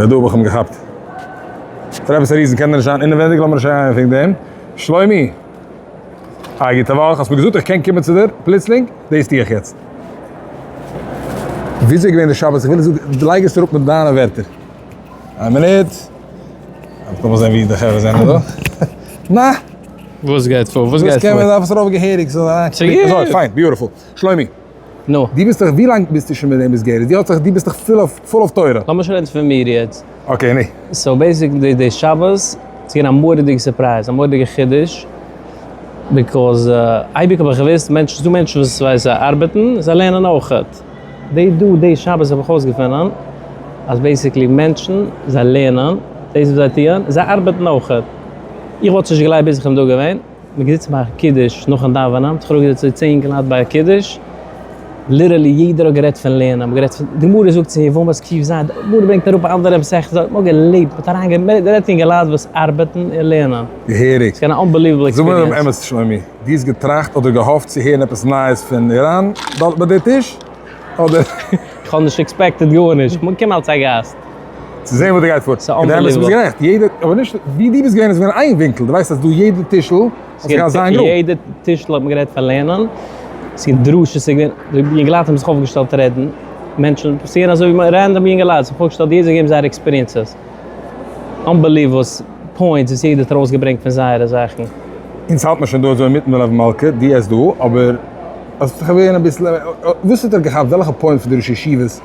דא האב איך אים געכאפט. פאר עפעס א reason קען ער נישט זיין אינעווענדיג, לאמיר נישט אריינגיין וועגן דעם. שלומי! א גוטע וואך, האסט מיר געזאגט איך קען קומען צו דיר פלוצלינג, דאס טו איך יעצט. וויאזוי איז געווען די שבת? איך וויל עס לייג עס אראפ מיט דיינע ווערטער. איין מינוט. לאמיר זען ווי די חברה זענען דא. נא! וואס גייט פאר? וואס גייט פאר? וואס קען מען דארף עס ארויף געהעריג ס'זאל אריין קליקן. אזוי, פיין, beautiful. שלומי. נו. דו ביסט דאך, ווי לאנג ביסטו שוין מיט דעם מסגרת? דו האסט דאך, דו ביסט דאך full of, full of תורה. לאמיר שוין רעדן פון מיר יעצט. okay, נו. so basically די שבת איז געווען א מורא'דיגע surprise, א מורא'דיגע חידוש, because אייביג האב איך געוואוסט מענטשן, ס'דא מענטשן וואס ווייס זיי ארבעטן, זיי לערנען אויכעט. די דא די שבת האב איך אויסגעפונען אז basically מענטשן זיי לערנען, דאס וואס זיי טוען, זיי ארבעטן אויכעט. איך וואלט נישט געגלייבט ביז איך בין דא געווען. מען געזיצן ביי א קידוש נאכן דאווענען, האט זיך אראפגעזעצט אזוי 10 אינגעלייט ביי א קידוש, literally יעדער האט גערעדט פון לערנען, מען האט גערעדט פון, די גמרא זאגט אין יבמות ק"ז, די גמרא ברענגט אראפ א אנדערע מסכת, מען האט געלעבט, מען האט אריינגערעדט, מען רעדט אינגעלייט וואס ארבעטן און לערנען. געהעריג. ס'איז געווען א unbelievable זאג מיר דעם experience. אמת שלומי, דו האסט געטראכט אדער געהאפט צו הערן עפעס נייעס פון איראן דארט ביי די טיש, אדער? איך האב נישט expected גארנישט, איך קום אלס א גאסט. צו זען וואס דא גייט פאר. ס'איז unbelievable. ביסט גערעכט, יעדער, אבער נישט, ווי דו ביסט געווען איז געווען איין ווינקל, דו ווייסט אז דא יעדע טישל האט זיך געהאט זיין group. יעדע טישל האט מען גערעדט פאר לערנען, ס'איז געווען דרשות, ס'איז געווען, די יונגעלייט האבן זיך אויפגעשטעלט רעדן, מענטשן, ס'איז געווען אזוי ווי random יונגעלייט, זיך אויפגעשטעלט, יעדער געגעבן זייערע experiences. Unbelievable וואס points וואס יעדער האט ארויסגעברענגט פון זייערע זאכן. אונז האלט מיר שוין דא אזוי אינמיטן מלוה מלכה, דו עסט דא, אבער האסט זיך געווען אביסל, וואס האט ער געכאפט, וועלכע point פון די ראשי ישיבות?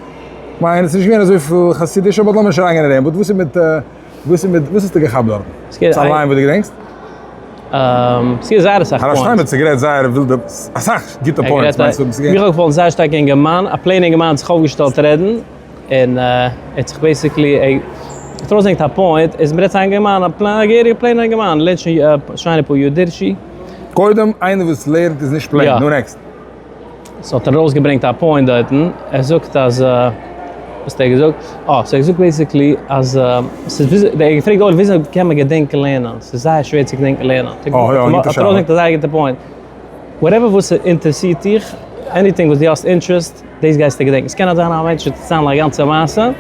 כ'מיין עס איז נישט געווען אזויפיל חסידישע, אבער לאמיר נישט אריינגיין אין דעם, but וואס איז מיט, וואס איז מיט, וואס האסטו געכאפט דארטן? ס'איז א line וואס דו געדענקסט? ס'איז זייער אסאך הרב points. שטיינמעץ האט גערעדט זייער ווילדע, אסאך גוטע points, מיינסטו? מיך האט געפאלן זייער שטארק א אינגערמאן, א plain אינגערמאן האט זיך אויפגעשטעלט רעדן, און ער האט זיך basically, ער האט ארויסגעברענגט א point, איז מ'רעדט צו א אינגערמאן, א plain, א געהעריגע plain אינגערמאן, לערנט שוין שיינע פאר יאר דרשי. קודם איינער וואס לערנט איז נישט plain, נו next. so האט ער ארויסגעברענגט א point דארטן, ער זאגט אז, וואס האט ער געזאגט? אה, so ער האט געזאגט basically אז ס'איז וויאזוי, ער האט געפרעגט די עולם וויאזוי קען מען געדענקען לערנען, ס'איז זייער שווער צו געדענקען לערנען, האט ער ארויסגעברענגט א זייער גוטע point, whatever וואס ס'אינטערעסירט דיך, anything וואס דו האסט interest, דאס גייסטו געדענקען, ס'קען זיין א מענטש וועט דערציילן א גאנצע מעשה,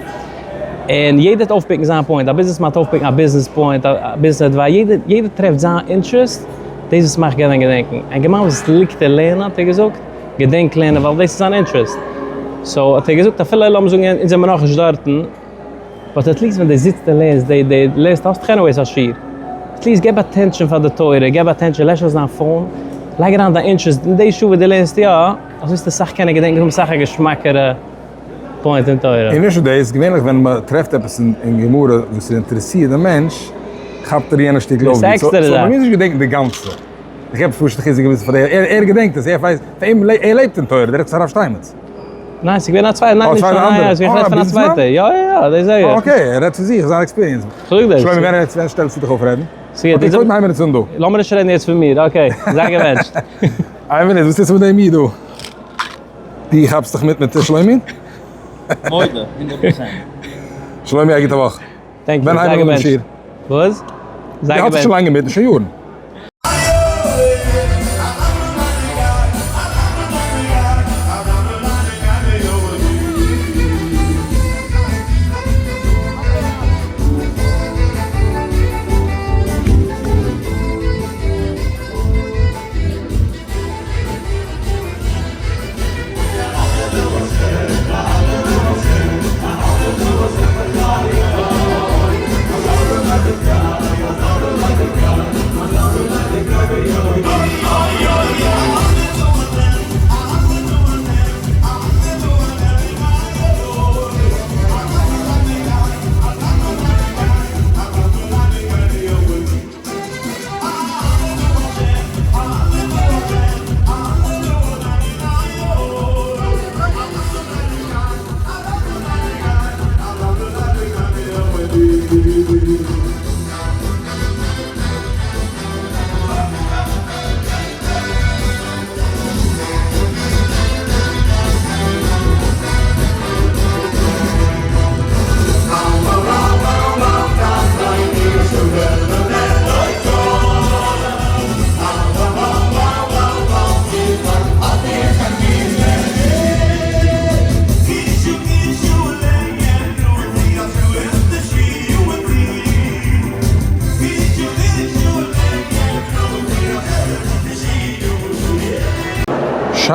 און יעדער וועט אויפ pick ן זיין point, א ביזנעסמאן וועט אויפ pick ן א ביזנעס point, א ביזנעס advice, יעדער יעדער טרעפט זיין interest, דאס וואס מאכט גענען געדענקען, א אינגערמאן וואס ליגט אין לערנען האט ער געזאגט, געדענק לערנען ווייל דאס איז זיין interest, so האט ער געזאגט אפילו לאמיר זאגן אונז זעמיר נאכנישט דארטן, but at least ווען דו זיצט און לערנסט די די לערנסט האסט דאך anyways א שיעור, at least געב attention פאר די תורה, געב attention, לעש אויס דיין phone, לייג אריין דיין interest אין די שעה וואס דו לערנסט יא, אזוי וועסטו אסאך קענען געדענקען און האבן אסאך א געשמאקערע point אין תורה. און נישט נאר דאס, געווענליך ווען מען טרעפט עפעס אין גמרא וואס אינטערעסירט דעם מענטש, כאפט ער יענע שטיקל אויף גוט. so מען מוז נישט געדענקען די גאנצע. איך געב פשוט חיזוק אביסל פאר דער, ער געדענקט עס, ער ווייסט, פאר אים, ער לעבט אין תורה, דער רעדט צו הרב שטיינמעץ. ניין, ס'איז געווען א צווייטער, ניין, נישט ניין, איך רעד פון א צווייטער, יא יא יא, דאס זאג איך. okay, ער רעדט פון זיך, זיין experience. כ'זאג דאס. שלומי, ווען שטעלסטו דיך אויף רעדן? okay, קודם הייבן מיר עס אן דא. לאמיר נישט רעדן יעצט פון מיר, okay, זיי געבענטשט. איין מינוט, וואס טוסטו מיט דעם איד דא? דו כאפסט דיך מיט מיט שלומי? מודה, 100%. שלומי א גוטע וואך. thank you, ווען זיי הייבן מיר אן דעם געבענטשט. שיעור? וואס? זיי דו האלטסט געבענטשט. שוין לאנג אינמיטן, שוין יארן.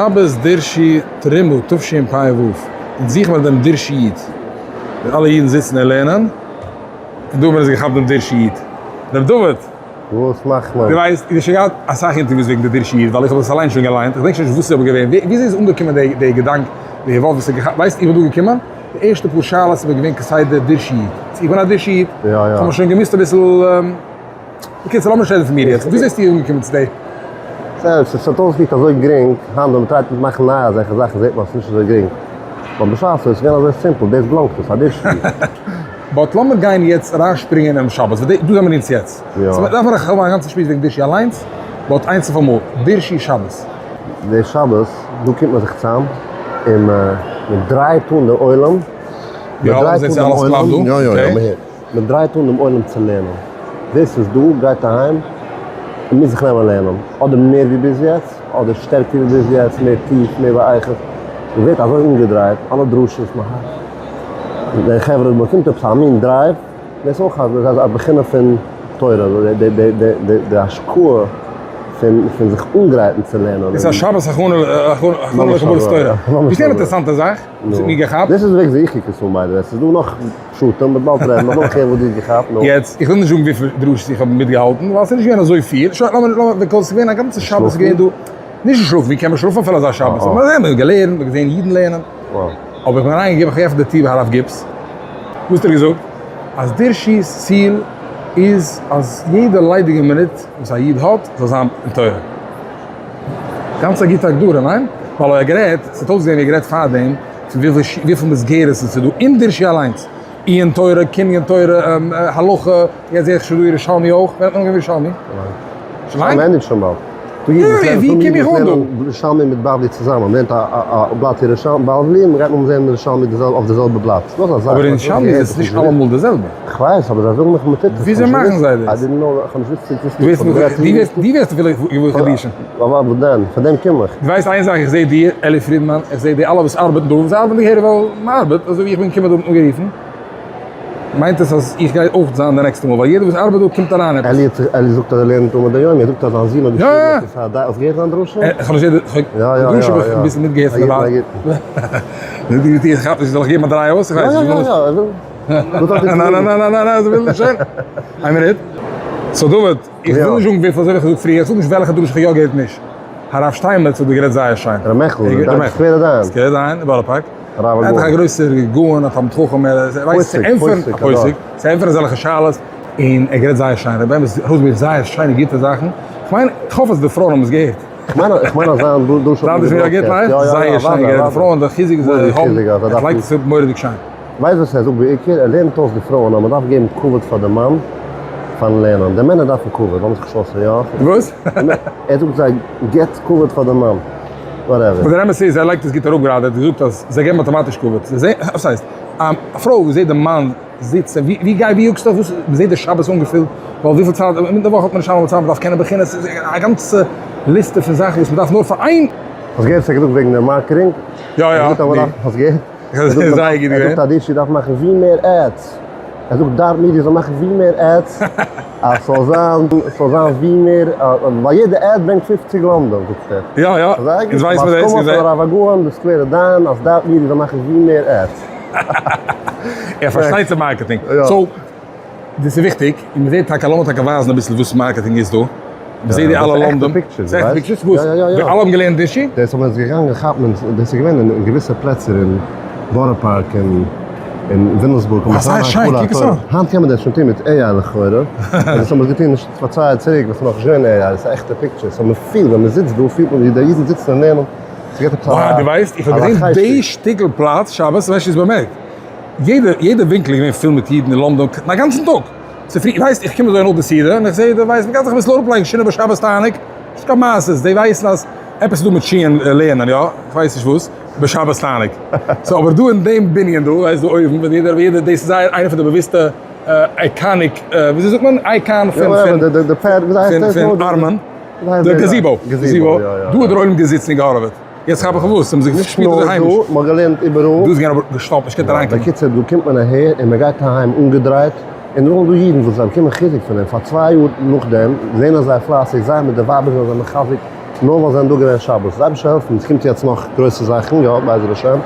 שבת דרשו תרומה תשפ ו, אונז זוכן מיר דעם דרשו איד, ווי אלע אידן זיצן און לערנען, און דא האבן מיר אונז געכאפט דעם דרשו איד. ר' דוד! וואס מאכט מען? דו ווייסט, איך האב שוין געהאט אסאך אינטערוויוס וועגן די דרשו איד, ווייל איך האב עס אליין שוין געליינט, איך געדענק שוין נישט וואס ס'איז אבער געווען, וויאזוי איז אנגעקומען די געדאנק, די ווארט וואס האט געכאפט, ווייסט, איך בין דא געקומען, די ערשטע פאר שאלות איז מיר געווען כסדר דרשו איד, צו איך בין א דרשו איד, יא יא. איך האב מיך שוין געמוזט אביסל. בקיצור לאמיר נישט רעדן פון מיר יעצט, וויאזוי ביסטו אנגעקומען צו די. ס'איז עס האט אויסגעקוקט אזוי גרינג, היינט ווען מ'טרייט מיט מאכן נייע אזעלכע זאכן זעט מען אז ס'איז נישט אזוי גרינג, באט בשעתו איז געווען אזוי סימפל, דאס בלאנגט עס, א דיש ווי. באט לאמיר גיין יעצט אריינשפרינגען אינעם שבת, ווייל דא זעמיר אונז יעצט. יא. סאו דארף מען דאך האבן א גאנצע שמועס וועגן דישי אליינס, באט איינס אויף אמאל, דישי שבת. די שבת, דא קומט מען זיך צאם, און מ'דרייט אן די עולם, יא, מ'דרייט זעט אן זיך דעם אלעס עולם, קלאפט דא, יא יא יא, okay. מ'הערט. מען דרייט אן דעם עולם צו לערנען. ווער ס'איז דא גייט אהיים און מוז זיך נעמען לערנען, אדער מער ווי ביז יעצט, אדער שטערקער ווי ביז יעצט, מער טיף, מער באיכות. מען ווערט אזוי אנגעדרייט, אלע דרשות, מען האקט. די חברה, מען באקומט עפעס א מין drive, דאס איז אויך א בחינה פון תורה, די השקעה פון זיך אנגרייטן צו לערנען. דאס איז א שבת הכנה לקבלת תורה. ווייסט אן אינטערעסאנטע זאך וואס האט מיר געכאפט? דאס איז וועגן זיך איך קוק עס אן by the way, ס'איז דא נאך. פשטים, מ'וועט באלד רעדן, לאמיר הערן וואס דו האסט געכאפט, נו. יעצט, איך וויל נישט זאגן וויפיל דרשות איך האב מיטגעהאלטן, ווייל ס'איז נישט געווען אזוי פיל, שוין לאמיר, לאמיר, because ס'איז געווען א גאנצע שבת איז געווען דא, נישט געשלאפן, ווי קען מען שלאפן אפילו אזא שבת, אבער מ'האט געלערנט, מ'האט געזען אידן לערנען, אבער איך בין אריין געגעבן, איך האב געעפנט די טיר ביי הרב גיפס, וואס האט ער געזאגט? אז דרשי'ס ציל איז אז יעדע ליידיגע מינוט וואס א איד האט זאל זיין אין תורה. גאנץ א גוטע הגדרה, ניין? ווייל ער האט גערעדט, ס'האט אויסגעזען ווי ער האט גערעדט פארדעם, פון וויפיל מסגרת עס איז דא אין דרשי אליינס, עיון תורה, קנין תורה, הלכה, יעצט זעה איך שוין דא ירושלמי אויך, ווען האט מען אנגעהויבן ירושלמי? שוין לאנג? מען ענדיגט שוין באלד. ווי קום איך אן דא? ירושלמי מיט בבלי צוזאמען, מען לערנט א בלאט ירושלמי בבלי און מען גייט נאכדעם זען ירושלמי אויף די זעלבע בלאט. ס'איז נאך א זאך. אבער אין ירושלמי איז עס נישט אלעמאל די זעלבע. כ'ווייס, אבער זיי זאגן מיך מען טוט עס. וויאזוי מאכן זיי דאס? I didn't know, כ'האב נישט געוואוסט. דו ווערסט אפילו געוואר חידושים. אבער וואס דען? פאר דעם קום איך. דו ווייסט איין זאך, איך זעה דיר, אלי פרידמאן, איך זעה די אלע וואס ארבעטן דא, זיי ארבעטן געהעריג ווייל מען ארבעט, אזוי ווי איך בין געקומען דא האט מען גערופן, מיינט עס אז איך גיי אויך זיין די נעקסטע מאל, ווייל יעדער וואס ארבעט דא קומט אריין עפעס. אלי האט זיך, אלי זאגט אז ער לערנט דא מיט די יומי, ער זאגט אז זיין זון האט געשריבן עפעס א דעה, האסט געהערט זיין דרשה? איך האב נישט געהערט, די דרשה האב איך אביסל מיטגעהערט פון די ווייט. איך כאפ נישט, זאל איך געבן א דריי אויס? איך ווייס נישט. יא יא יא יא. ניין ניין ניין ניין ניין, זיי ווילן נישט הערן. איין מינוט. so דוד, איך וויל נישט זאגן וויפיל, אזוי ווי איך האב געזאגט פריער, איך זאג נישט וועלכע דרשה איך האב יא געהערט נישט. הרב שטיינמעץ האט דא גערעדט זייער שיין. ר' מעכל, די סקווערע דיין. סקווערע דיין אין בארא פארק. הרב הגאון. ער איז דאך א גרויסער גאון, א תלמיד חכם, ער ווייסט צו ענטפערן, א פוסק, צו ענטפערן אזעלכע שאלות, און ער גערעדט זייער שיין, ער האט באמת ארויסגעברענגט זייער שיינע גוטע זאכן, איך מיין, איך האף אז די פרויען האבן עס געהערט. כ'מיין אז כ'מיין אז זיין דרשה האט מען געבראדקעסט. יא יא יא, זייער שיין גערעדט, די פרויען די חיזוק וואס זיי האבן, ער לייגט עס אפ מורא'דיג שיין. ווייסט וואס ער זאגט בעיקר? ער לערנט אויס די פרויען אז מען דארף געבן כבוד פאר די מאן פארן לערנען. די מענער דארפן כבוד, לאמיר זיך נישט אויסרעדן, יא? וואס? ער זאגט זיי געבט כבוד פאר די מאן, whatever. אבער דער אמת איז ער לייגט עס גוט אראפ גראדע, ער האט געזאגט אז זיי געבן אטאמאטיש כבוד. זיי זעען, וואס הייסט? א פרוי וואס זעט די מאן זיצט און ווי גיי ווי יאגסטו אויף וואס? מען זעט די שבת אנגעפילט, ווייל וויפיל צייט, אינמיטן די וואך האט מען נישט אלעמאל צייט, מען דארף קענען בחינות, ס'איז א גאנצע ליסטע פון זאכן וואס מען דארף נאר פאר איין. האסט געהערט וואס ער האט געזאגט וועגן די marketing? יא יא. האסט געהערט? זייער גוט געווען. ער זאגט אז די דארף מאכן ווי מער ads. ער זאגט דארט מידיע זאל מאכן ווי מער ads אז ס'זאל זיין ס'זאל זיין ווי מער ווייל יעדע ad ברענגט 50 לומדים זאגט ער. יא יא. אונז ווייסן מיר דאס. פון הרב הגאון די סקווערע דיין אז דארט מידיע זאל מאכן ווי מער ads. ער פארשטייט צו marketing. so דאס איז וויכטיג, און מ'זעט טאקע, לאמיר טאקע ווייזן אביסל וואס marketing איז דא. מ'זעט די אלע לומדים. ס'איז עכטע pictures, וואס? ווי אלע האבן געלערנט דישי? דאס האבן אונז געגאנגען כאפן, דאס איז געווען אין געוויסע פלעצער אין בארא פארק און אין וויליאמסבורג. אה, זייער שיין, קוק עס אן. היינט קען מען דאס שוין טון מיט AI לכאורה. דאס האבן מיר געטון נישט פאר צוויי יאר צוריק ווען ס'איז נאכנישט געווען AI, דאס איז עכטע pictures. so מ'פילט ווען מ'זיצט דא פילט מען ווי די אידן זיצן און לערנען. ס'געבט עפעס א. וואו, דו ווייסט, איך האב געזען די שטיקל פלאץ שבת, ווייסט נישט באמערקט. יעדע יעדע ווינקל איז געווען פול מיט אידן אין לאנדאן א גאנצן טאג צופרי, ווייסט איך קום אזוי נאך די סעודה און איך זעה די ווייסט מ'גייט זיך אביסל אראפלייגן שינה בשבת תענוג, נישט קיין מעשות, די ווייסן אז עפעס איז דא מיט שיען לערנען יא, איך ווייס נישט וואס, בשבת תענוג. so אבער דא אין דעם בנין דא, ווייסט דא אויבן ווען יעדער יעדער דאס איז זייער איינע פון די באוויסטע iconic וויאזוי זאגט מען אייקאן פון פון פון ארמון, די gazebo, gazebo, דא האט דער עולם געזיצן און געהארעוועט. יעצט כאפ איך וואס, האבן זיך געשפירט אזוי היימיש. נישט נאר דא, מ'האט געלערנט איבעראל. דא איז געווען אבער געשטאפט, נישט געקענט אריינקומען. בקיצור, דא קומט מען אהער און מ'גייט אהיים אנגעדרייט, און נאכדעם דא אידן וואס זיי באקומען חיזוק פון דעם, פאר צוויי יאר נאכדעם, זעהן אז זיי פלייסיג, זיי מיט די ווייבער זענען זיי מחזק. נאר ווייל זיי זענען דא געווען שבת. דער אייבערשטער זאל העלפן, עס קומט יעצט נאך גרויסע זאכן, יא, בעזר השם.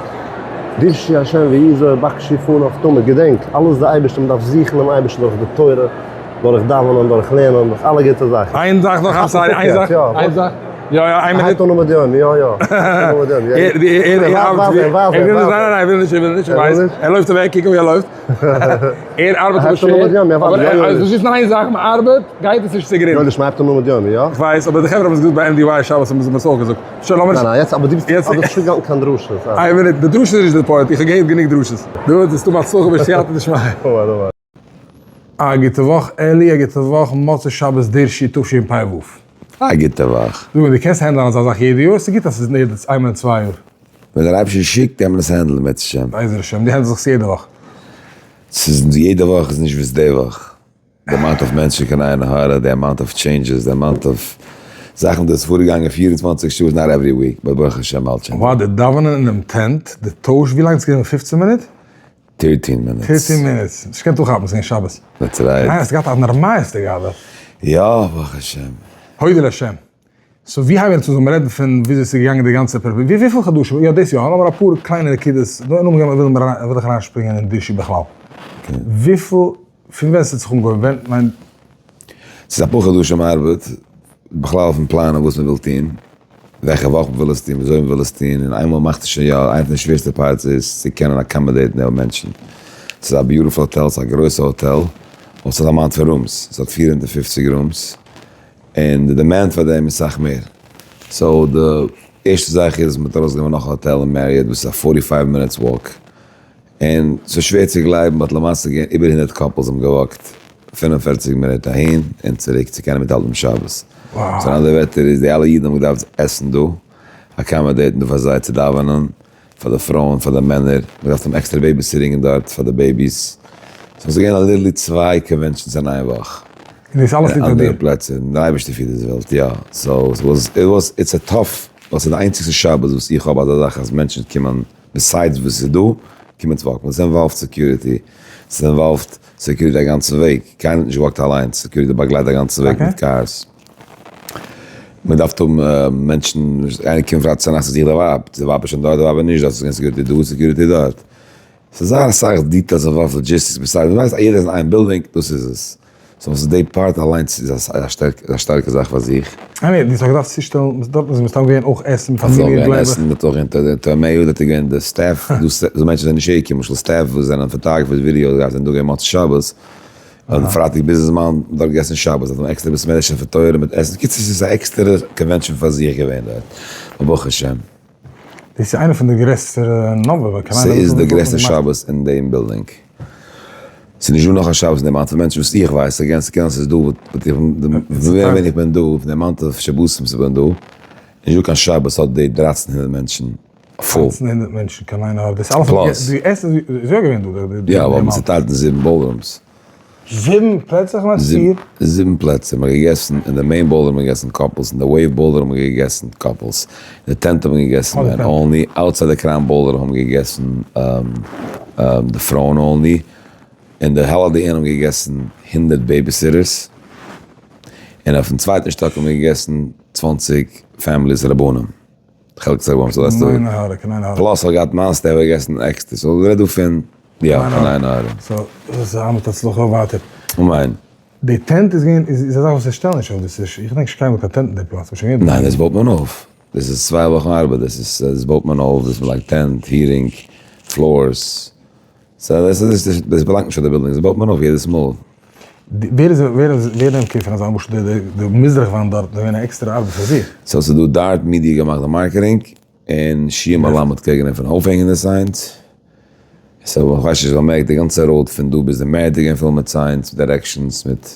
דרשו השם ועזו בקשו פניו תמיד, געדענק, אלעס די אייבערשטער, מען דארף זוכן דעם אייבערשטן דורך די תורה, דורך דאווענען, דורך לערנען, דורך אלע גוטע זאכן. איין זאך נאך, I'm sorry, איין זאך, איין זאך, יא יא, איין מינוט. הייבט אן עמוד יומי, יא יא. ער ארבעט, ער וויל נישט, ניין ניין ער וויל נישט, ער וויל נישט, איך ווייס, ער לויפט אוועק, קוק ווי ער לויפט. ער ארבעט אבער שווער, אבער עס איז נאר איין זאך, מען ארבעט, גייט עס נישט צוגרונד. יואליש, מען הייבט אן עמוד יומי, יא? איך ווייס, אבער די חברה האבן עס געזאגט ביי MDY שבת האבן זיי עס אויך געזאגט. שוין לאמיר. ניין ניין יעצט אבער דו ביסט אבער נישט געהאלטן קיין דרשות. איין מינוט, די דרשות איז נישט די point, איך האב געהערט גענוג דרשות. דא איז דא הצלחה בסייעתא דשמיא. אמן אמן. א גוטע וואך אלי, א גוטע וואך מוצאי שבת דרשו תשפ"ו. א גוטע וואך. זאג מיר, דו קענסט handle ען אזא זאך יעדע יאר? ס'איז גוט אז ס'איז יעדע איינמאל אין צוויי יאר. ווען דער אייבערשטער שיקט קען מען עס handle ען בעזהשי"ת. בעזר השם, דו handle סט זיך עס יעדע וואך. ס'איז יעדע וואך איז נישט וואס די וואך. די amount of מענטשן קיין עין הרע, די amount of changes, די amount of זאכן וואס איז פארגעגאנגען 24 שעה איז not every week, but ברוך השם האלט שוין. וואו די דאווענען אינעם tent, די טויש, ווי לאנג איז עס געווען? פופצן מינוט? thirteen minutes. thirteen minutes. נישט געקענט אנכאפן, ס'איז געווען שבת. That's right. ניין, האסט געהאט א נארמאל האסטו געהאט דארט. יא, ברוך השם. הודו להשם. so ווי הייבן אונז אן? זאל מען רעדן פון וויאזוי ס'איז געגאנגען די גאנצע prep? ווי וויפיל חדשים? יא דאס יא, לאמיר אפאר קליינע נקודות, נאכדעם וויל איך אריינשפרינגען אין דרשו בכלל. וויפיל, פון ווען ס'האט זיך אנגעהויבן, ווען, מיין. ס'איז אפאר חדשים ארבעט, בכלל אויפן פלאנען וואס מ'וויל טון, וועלכע וואך מ'וויל עס טון, וויאזוי מ'וויל עס טון, און איינמאל מ'מאכט עס שוין יא, איינע פון די שווערסטע parts איז צו קענען accommodate ן די מענטשן. ס'איז א beautiful האטעל, ס'איז א גרויסע האטעל, אבער ס'האט א amount פון rooms, ס'האט 450 rooms, און די demand פאר דעם איז סאך מער. so די ערשטע זאך איז מ'האט ארויסגענומען נאך א האטעל אין Marriott וואס איז א forty five minutes walk, און ס'איז שווער צו גלייבן but למעשה געווען איבער הונדערט couples האבן גע walk ט 45 מינוט אהין און צוריק צו קענען מיטהאלטן דעם שבת. so אין אנדערע ווערטער איז די אלע אידן האבן געדארפט עסן דא, accommodate ן דא פאר זיי צו דאווענען, פאר די פרויען, פאר די מענער, מ'דארף האבן עקסטערע babysitting דארט פאר די babies, so ס'איז געווען א literally צוויי conventions אין איין וואך. און דאס אלעס ליגט ביי דיר? אין אנדערע פלעצער, און דער אייבערשטער פירט דאס וועלט, יא, so ס'וואס, it was, it's a tough, ווייל ס'איז די איינציגסטע שבת וואס איך האב אזא זאך אז מענטשן קומען, besides וואס ס'איז דא, קומען צו walk ן, ס'אינוואלווד security, ס'אינוואלווד security א גאנצן וועג, קיינער האט נישט גע walk ט אליינס, security באגלייט א גאנצן וועג מיט cars. מען דארף האבן מענטשן, איינער קומט פרייטאג צונאכטס צו זוכן די ווייב, די ווייב איז שוין דארט, די ווייב איז נישט דארט, ס'איז געווען security דא, security דארט. ס'איז זייער אסאך details involved logistics, besides, מ'ווייסט אז יעדער איז אין איין בילדינג, דאס איז עס. so ס'איז די part אליינס איז א שטארקע זאך פאר זיך. I mean, דו האסט געדארפט צושטעלן, דארט איז מסתם געווען אויך עסן מיט פאמיליע גלייב איך. עסן מיט אויך אונטער די טערמעיל דארט איז געווען די staff, דא מענטשן זענען נישט אהערגעקומען, למשל staff וואס זענען photographers video guys זענען דא געווען מוצאי שבת, און פרייטאג ביז זמן דארט געגעסן שבת, האט מען עקסטערע בית מדרש פאר תורה מיט עסן, קיצור ס'איז א עקסטערע convention פאר זיך געווען דארט, ברוך השם. דאס איז איינע פון די גרעסערע נומבער, ס'איז די גרעסטע שבת אין דעם בילדינג. ס'איז נישט דא נאך א שבת אין די amount פון מענטשן וואס איך ווייס, again ס'קען זיין ס'איז דא but איך ווען איך בין דא, פון די amount of שבתים וואס איך בין דא, נישט דא קיין שבת וואס האט די דרייצן הונדערט מענטשן full. דרייצן הונדערט מענטשן קיין עין הרע, דאס אלעס די עסן איז יא געווען דא. יא אבער מ'איז צוטיילט אין זיבן ballrooms. זיבן פלעצער? כ'מיין פיר. זיבן פלעצער, מ'האט געגעסן אין די main ballroom האט מען געגעסן couples, אין די wave ballroom האט מען געגעסן couples, אין די tent האט מען געגעסן men only, outside די Crown ballroom האבן געגעסן די פרויען only, אין די Holiday Inn האבן געגעסן הונדערט babysitters, און אויפן צווייטן שטאק האבן געגעסן צוואנציג families רבנים, חלקת רבנים, so דאס איז plus האט געהאט מיין staff האט געגעסן עקסטער, so רעד דא פון יא, קיין עין הרע. so, דאס איז א מיט הצלחה ווייטער. אמן. די tent איז געווען, איז א זאך וואס זיי שטעלן נישט אויף, דאס איז, איך געדענק נישט קיינמאל קיין tent אין די פלאץ, כ'בין שוין געווען ניין, דאס בויט מען אויף. דאס איז צוויי וואכן ארבעט, דאס איז, דאס בויט מען אויף, דאס מ'לייגט tent, heating, floors. so דאס איז, דאס באלאנגט נישט פאר די בילדינג, דאס בויט מען אויף יעדעס מאל. ווער איז, ווער איז, ווער נעמט care פון אזא למשל די, די, די מזרח וואנט דארט, איז געווען א עקסטערע ארבעט פאר זיך. so ס'איז דא דארט מידיע געמאכט די marketing, און שיע מלמד קעגן אים פון אויפהענגען די signs, so איך ווייס נישט אויב מ'מערקט די גאנצע road פון דא ביז די מערדער געווען פול מיט signs, מיט directions, מיט.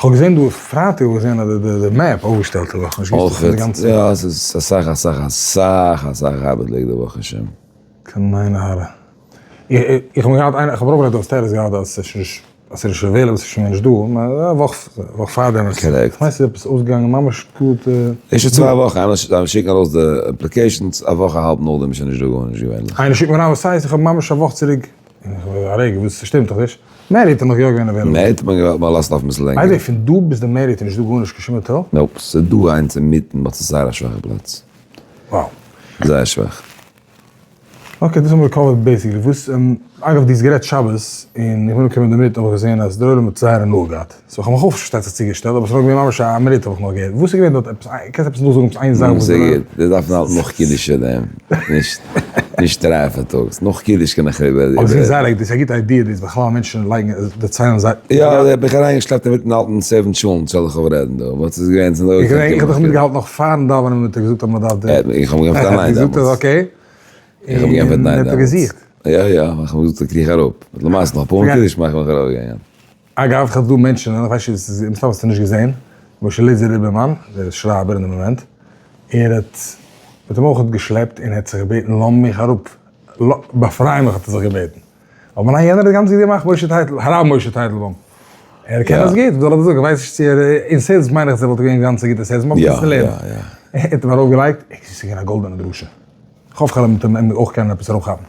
כ'האב געזען דא פרייטאג האב איך געזען אז די map אויפגעשטעלט איז נאכנישט געוואוסט פון די גאנצע. יא ס'איז אסאך אסאך אסאך אסאך ארבעט ליגט דא ברוך השם. קיין עין הרע. איך האב געהאט איינער, איך האב ארויפגעלייגט אויף status געהאט אז ס'איז נישט אז ס'איז נישט available ס'איז שוין נישט דא, א וואך וואך פארדעם איז, correct. כ'מיין ס'איז עפעס אויסגעגאנגען ממש גוט. נישט שוין צוויי וואכן, איינמאל זיי שיקן ארויס די applications א וואך א האלב נאכדעם איז שוין נישט דא גארנישט געווענליך. איינער שיקט מיר אריין וואס הייסט איך האב ממש א וואך צוריק, און איך א רגע וואס ס'שטימט דאך נישט. מעריאט איז נאך יא געווען available. מעריאט האט מען געוואלט מען לאזט אויף אביסל לענגער. by the way פון דא ביז די מעריאט איז נישט דא גארנישט קיין שום האטעל? Nope, ס'איז דא איינס אינמיטן but ס'איז זייער א שוואכע פלאץ. Wow. זייער שוואך. Okay דאס האבן מיר גע cover ט basically. וואס אגב דו האסט גערעדט שבת און איך בין אנגעקומען אינדערמיט האב איך געזען אז דער עולם האט זייער הנאה געהאט. So איך האב מיך אויך פארשטייט זיך צוגעשטעלט אבער ס'איז נאר געווען ממש א מינוט האב איך נאר געהערט. וואס איז געווען דארט עפעס קענסט עפעס נאכזאגן עפעס איין זאך וואס זייער גוט, דו דארפסט האלטן נאך קידוש פאר דעם, נישט נישט דריי פארטאגס, נאך קידוש קען איך איבער. אבער ס'איז זייער דאס איז א גוטע idea דאס בכלל מענטשן לייגן דערציילן זיי. יא, האב איך אריינגעשלעפט אינמיטן האלטן seven טשולנט זאל איך אויף רעדן דא, וואס איז געווען צום איך געדענק איך האב דיך מיטגעהאלטן נאך פארן דאווענען האט ער געזאגט אז מען דארף די. איך האב געענטפערט א ניין דעמאלטס. ער האט געזאגט אז okay. איך האב געענטפערט ניין דעמאלטס. און ער האט יא יא, איך האב געזאגט איך קריך אראפ, but למעשה נאך אפאר מאל קידוש מאכן בין איך ארויפגעגאנגען. אגב, איך האב דא מענטשן, איך ווייס נישט, מסתם האסטו נישט געזען, משה ליזער ליבערמאן, דער שרייבער אין די מאמענט, ער האט, מ'האט אים אויך געשלעפט און ער האט זיך געבעטן לאז מיך אראפ, באפריי מיך האט ער זיך געבעטן. אבער ניין יענער האט גאנץ גוט געמאכט משה טייטל, הרב משה טייטלבוים. ער קען עס גוט, וואס זאל איך דיר זאגן, איך ווייס נישט צו ער, אין sales מיין איך אז ער וואלט געווען גאנץ א גוטער salesman, אבער קענסט לערנען. ער האט אים ארויפגעלייגט, עס איז געווען א גאלדענע דרשה. כ'האף כ'וועל מיט אים אויך קענען עפעס אראפכאפן.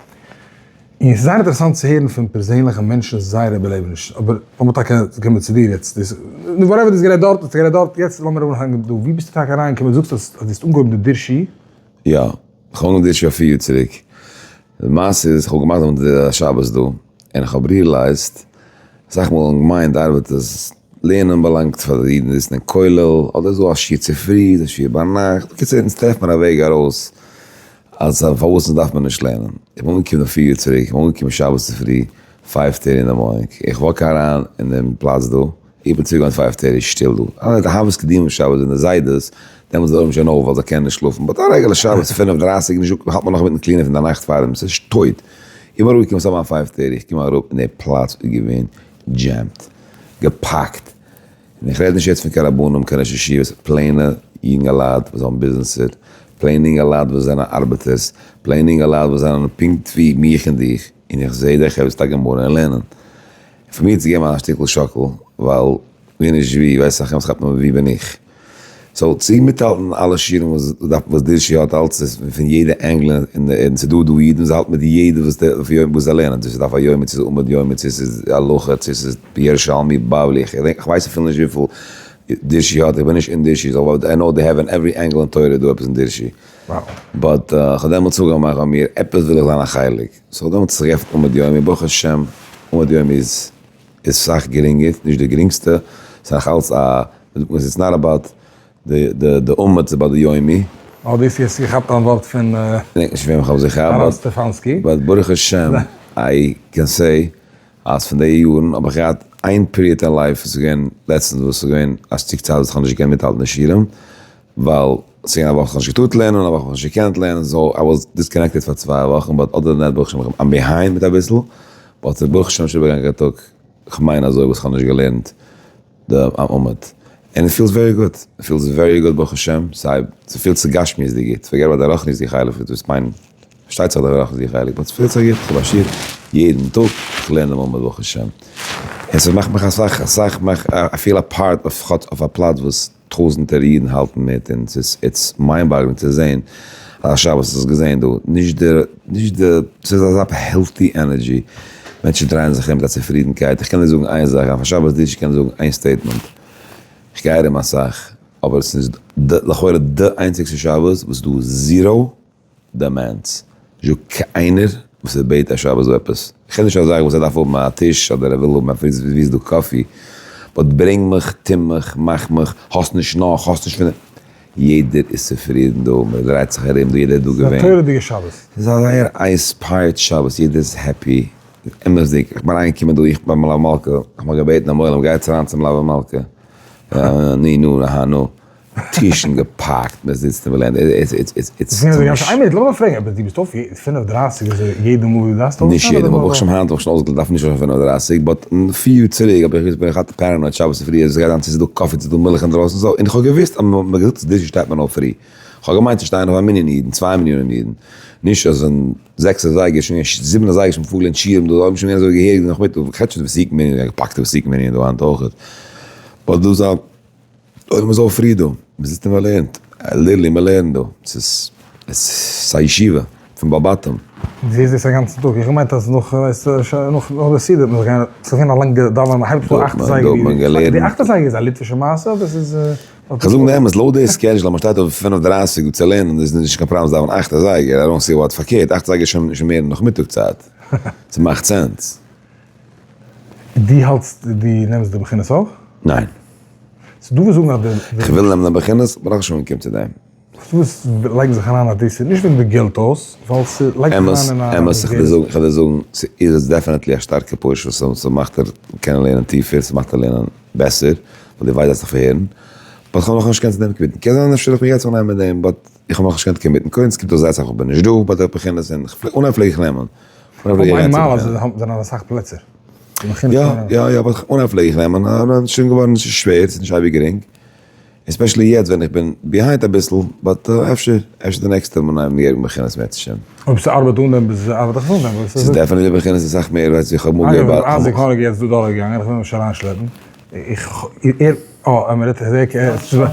און ס'איז זייער אינטערעסאנט צו הערן פון פערזענליכע מענטשן זייער איבערלעבעניש, אבער לאמיר טאקע קומען צו דיר יעצט, דאס, נו whatever דו האסט גערעדט דארט האסטו גערעדט דארט, יעצט לאמיר אנהייבן דא, ווי ביסטו טאקע אריינגעקומען, דו זאגסט אז דו האסט אנגעהויבן די דרשי. יא, איך האב אנגעהויבן דרשי פאר פיר יאר צוריק, די מעשה איז איך האב געמאכט דעמאלט א שבת דא, און איך האב realized, אסאך מאל אין געמיינד ארבעט עס, לערנען באלאנגט פאר די אידן זיצן אין כולל, אדער איז דא א שיעור צופרי, איז א שיעור ביינאכט, בקיצור אונז טרעפט מען א וועג ארויס אז פארוואס אונז דארף מען נישט לערנען. איך בין אנגעקומען פיר יאר צוריק, איך בין אנגעקומען שבת צופרי five thirty אין די morning, איך walk אריין אין דעם פלאץ דא, איך בין צוגעוואוינט five thirty שטיל דא, אלע די אהבת קדימה שבת זענען די זיידעס, דעמאלטס איז די עולם שוין אויף ווייל זיי קענען נישט שלאפן, but א רעגולער שבת פינף דרייסיג נישט האלט מען נאך אינמיטן clean ען פון די נאכט פאר דעם, ס'איז טויט. איך בין אראפגעקומען סתם אויף five thirty, איך קום אראפ און די פלאץ איז געווען jammed, געפאקט, און איך רעד נישט יעצט פון קיין רבנים קיין ראשי ישיבות, plain ע יונגעלייט וואס האבן ביזנעסער, plain אינגעלייט וואס זענען ארבעטערס, plain אינגעלייט וואס זענען פונקט ווי מיך און דיך, און איך זעה די חברה ס'איז א גמרא אין לערנען. פאר מיר צו געבן א שטיקל שאקל, ווייל ווי נישט ווי, ווייס איך כאפט מען ווי בין איך. So צו מיטהאלטן אלע שיעורים וואס דארף וואס דרשי האט אלץ איז פון יעדע angle און און ס'דא דא אידן וואס האלטן מיט יעדע וואס די וואס זיי לערנען, צו ס'איז דף היומי צו ס'איז עמוד יומי צו ס'איז הלכה צו ס'איז ירושלמי בבלי, איך געדענק איך ווייס אפילו נישט וויפיל דרשי האט, איך בין נישט אין דרשי, so but I know they have in every angle אין תורה איז דא עפעס אין דרשי. But כ'האב דעמאלטס אפגעמאכט ביי מיר עפעס וויל איך זיין א חלק, so דעמאלטס האט זיך געעפנט עמוד יומי, ברוך השם עמוד יומי איז איז סאך גרינגער, נישט די גרינגסטע, ס'איז נאך אלץ א, ווי זאגט מען, it's not about די עמוד, it's about די יומי. אה, דו האסט יעצט געכאפט דיין ווארט פון כ'דענק נישט וועם כ'האב עס געכאפט, הרב סטעפאנסקי. But ברוך השם, I can say, אז פון די יארן האב איך געהאט איין period אין life וואס איז געווען לעצטנס וואס איז געווען א שטיק צייט וואס כ'האב נישט געקענט מיטהאלטן די שיעורים, ווייל ס'איז געווען א וואך כ'האב נישט געטארט לערנען, א וואך כ'האב נישט געקענט לערנען, so I was disconnected פאר צוויי וואכן, but other than that ברוך השם I'm behind מיט אביסל, but ברוך השם נישט איבערגעגאנגען קיין טאג, כ'מיין אזוי וואס כ'האב נישט געלערנט די עמוד, and it feels very good, it feels very good ברוך השם, סיי ס'פילט זיך גשמיות'דיג גוט, forget about די רוחניות'דיגע חלק, וואס מיין פארשטייט זיך די רוחניות'דיגע חלק, but ס'פילט זיך גוט, כ'האב א שיעור יעדן טאג, כ'לערן דעם עמוד ברוך השם, און ס'מאכט מיך אסאך אסאך I feel a part of א פלאץ וואס טויזענטער אידן האלטן מיט און ס'איז it's mind boggling צו זעהן אזא שבת וואס האסט געזעהן דא, נישט די נישט די ס'איז אזא healthy energy, מענטשן דרייען זיך ארום מיט א צופרידנקייט, איך קען דיר זאגן איין זאך, אויף א שבת טיש קען איך זאגן איין statement, איך גיי ארום אסאך, אבער ס'איז די לכאורה די איינציגסטע שבת וואס איז דא zero demands, נישט דא קיינער וואס ער בעט א שבת דא עפעס, איך רעד נישט א זאך וואס ער דארף האבן א טיש אדער ער וויל האבן א פריז ווי איז דא coffee, but ברענג מיך, טו מיך, מאך מיך, האסט נישט נאך, האסט נישט פון, יעדער איז צופרידן דא, מען דרייט זיך ארום דא, יעדער איז דא געווען. ס'איז א תורה'דיגע שבת. ס'איז א זייער inspired שבת, יעדער איז happy, אמת'דיג, איך בין אריינגעקומען דא, איך ביי מלוה מלכה, איך האב געבעטן דעם עולם, גייטס אריין צום מלוה מלכה, נו נו אהא נו. טישן געפאקט, מען זיצט און מען לערנט, it's איין מינוט, לאמיר פרעגן עפעס, דו ביסט אויף פינף דרייסיג אזוי יעדע מאל ווי דו דארפסט אויפשטיין? נישט יעדע מאל, ברוך השם היינט האב איך שוין אויסגעלערנט דארף נישט אויף פינף דרייסיג, but פיר יאר צוריק האב איך געוואוסט בין איך געהאט paranoid שבת צופרי אז עס גייט זיין צו ס'איז דא coffee צו ס'איז דא מילך אינדרויסן so, און איך האב געוואוסט אז מען האט געזאגט אז דאס שטייט מען אויף פרי, איך האב געמיינט ס'שטייען אויף א מנין אידן, צוויי מנינים אידן, נישט אז אין זעקס אזייגער שוין געווען זיבן אזייגער שוין פארגעלערנט שיעורים דא, זאל שוין געווען אזוי געהעריג נאכמיטאג, כ'רעד שוין ותיקין מנין, געפאקטע ותיקין מנין דא היינט אויכעט, but דא איז א. עולם איז אויף פרי דא, מען זיצט און מען לערנט, literally מען לערנט דא, ס'איז ס'איז א ישיבה פון בעל בתים. דו זעסט דאס א גאנצן טאג, איך האב געמיינט אז נאך ווייסט נאך נאך די סעודה וועט מען זיך גיין, ס'איז געווען א לאנגע דאווענען, מען הייבט אן אכט אזייגער, די אכט אזייגער איז א ליטווישע מעשה אדער ס'איז. כ'זאג די אמת, לויט די schedule אז מ'שטייט אויף פינף דרייסיג דא צו לערנען איז נישט קיין פראבלעם צו דאווענען אכט אזייגער, I don't see what פארקערט, אכט אזייגער איז שוין שוין מער נאכמיטאג צייט, ס'מאכט sense. דו האלטסט דו נעמסט די בחינות אויך? ניין. ס'דא וואס זאגן אז די. כ'וויל נעמען די בחינות, כ'בין נאכנישט אנגעקומען צו דעם. וואס לייגן זיך אריין א דאס איז נישט וועגן די געלט אויס, ווייל ס'לייגט זיך אריין אין א. אמת, אמת, איך וועל זאגן, איך וועל זאגן, ס'איז definitely א שטארקע push וואס ס'מאכט דיר קענען לערנען טיפער, ס'מאכט דיר לערנען בעסער, ווייל דו ווייסט דארפסט דיך פארהערן, but כ'האב נאכנישט געקענט צו דעם commit ן, קען זיין אפשר וועל איך מיך יעצט אנהייבן מיט דעם, but איך האב נאכנישט געקענט commit ן, קודם ס'קומט אויס זייער אסאך איך בין נישט דא ביי די בחינות, און אנהייב פלעג איך נעמען, אנהייב פלעג איך גיין צו די בחינות. זענען אסאך פלעצער. יא, יא, יא, but אנהייב פלעג איך נעמען, אבער ס'איז שוין געווארן שווער, ס'איז נישט אייביג גרינג. especially יעצט ווען איך בין behind אביסל, but אפשר, אפשר די נעקסטע מאל נעמען מיר בחינות בעזהשי"ת. אויב ס'ארבעט אן דעם ביז ארבעט איך אן דעם. ס'איז definitely בחינות אסאך מער ווייסט ווי כ'האב אמאל געהערט ביי. אגב, אייזיק האניג איז יעצט דא דורכגעגאנגען, איך וויל אים נישט אריינשלעפן. איך, ער, אה, מינוט, איך זעה,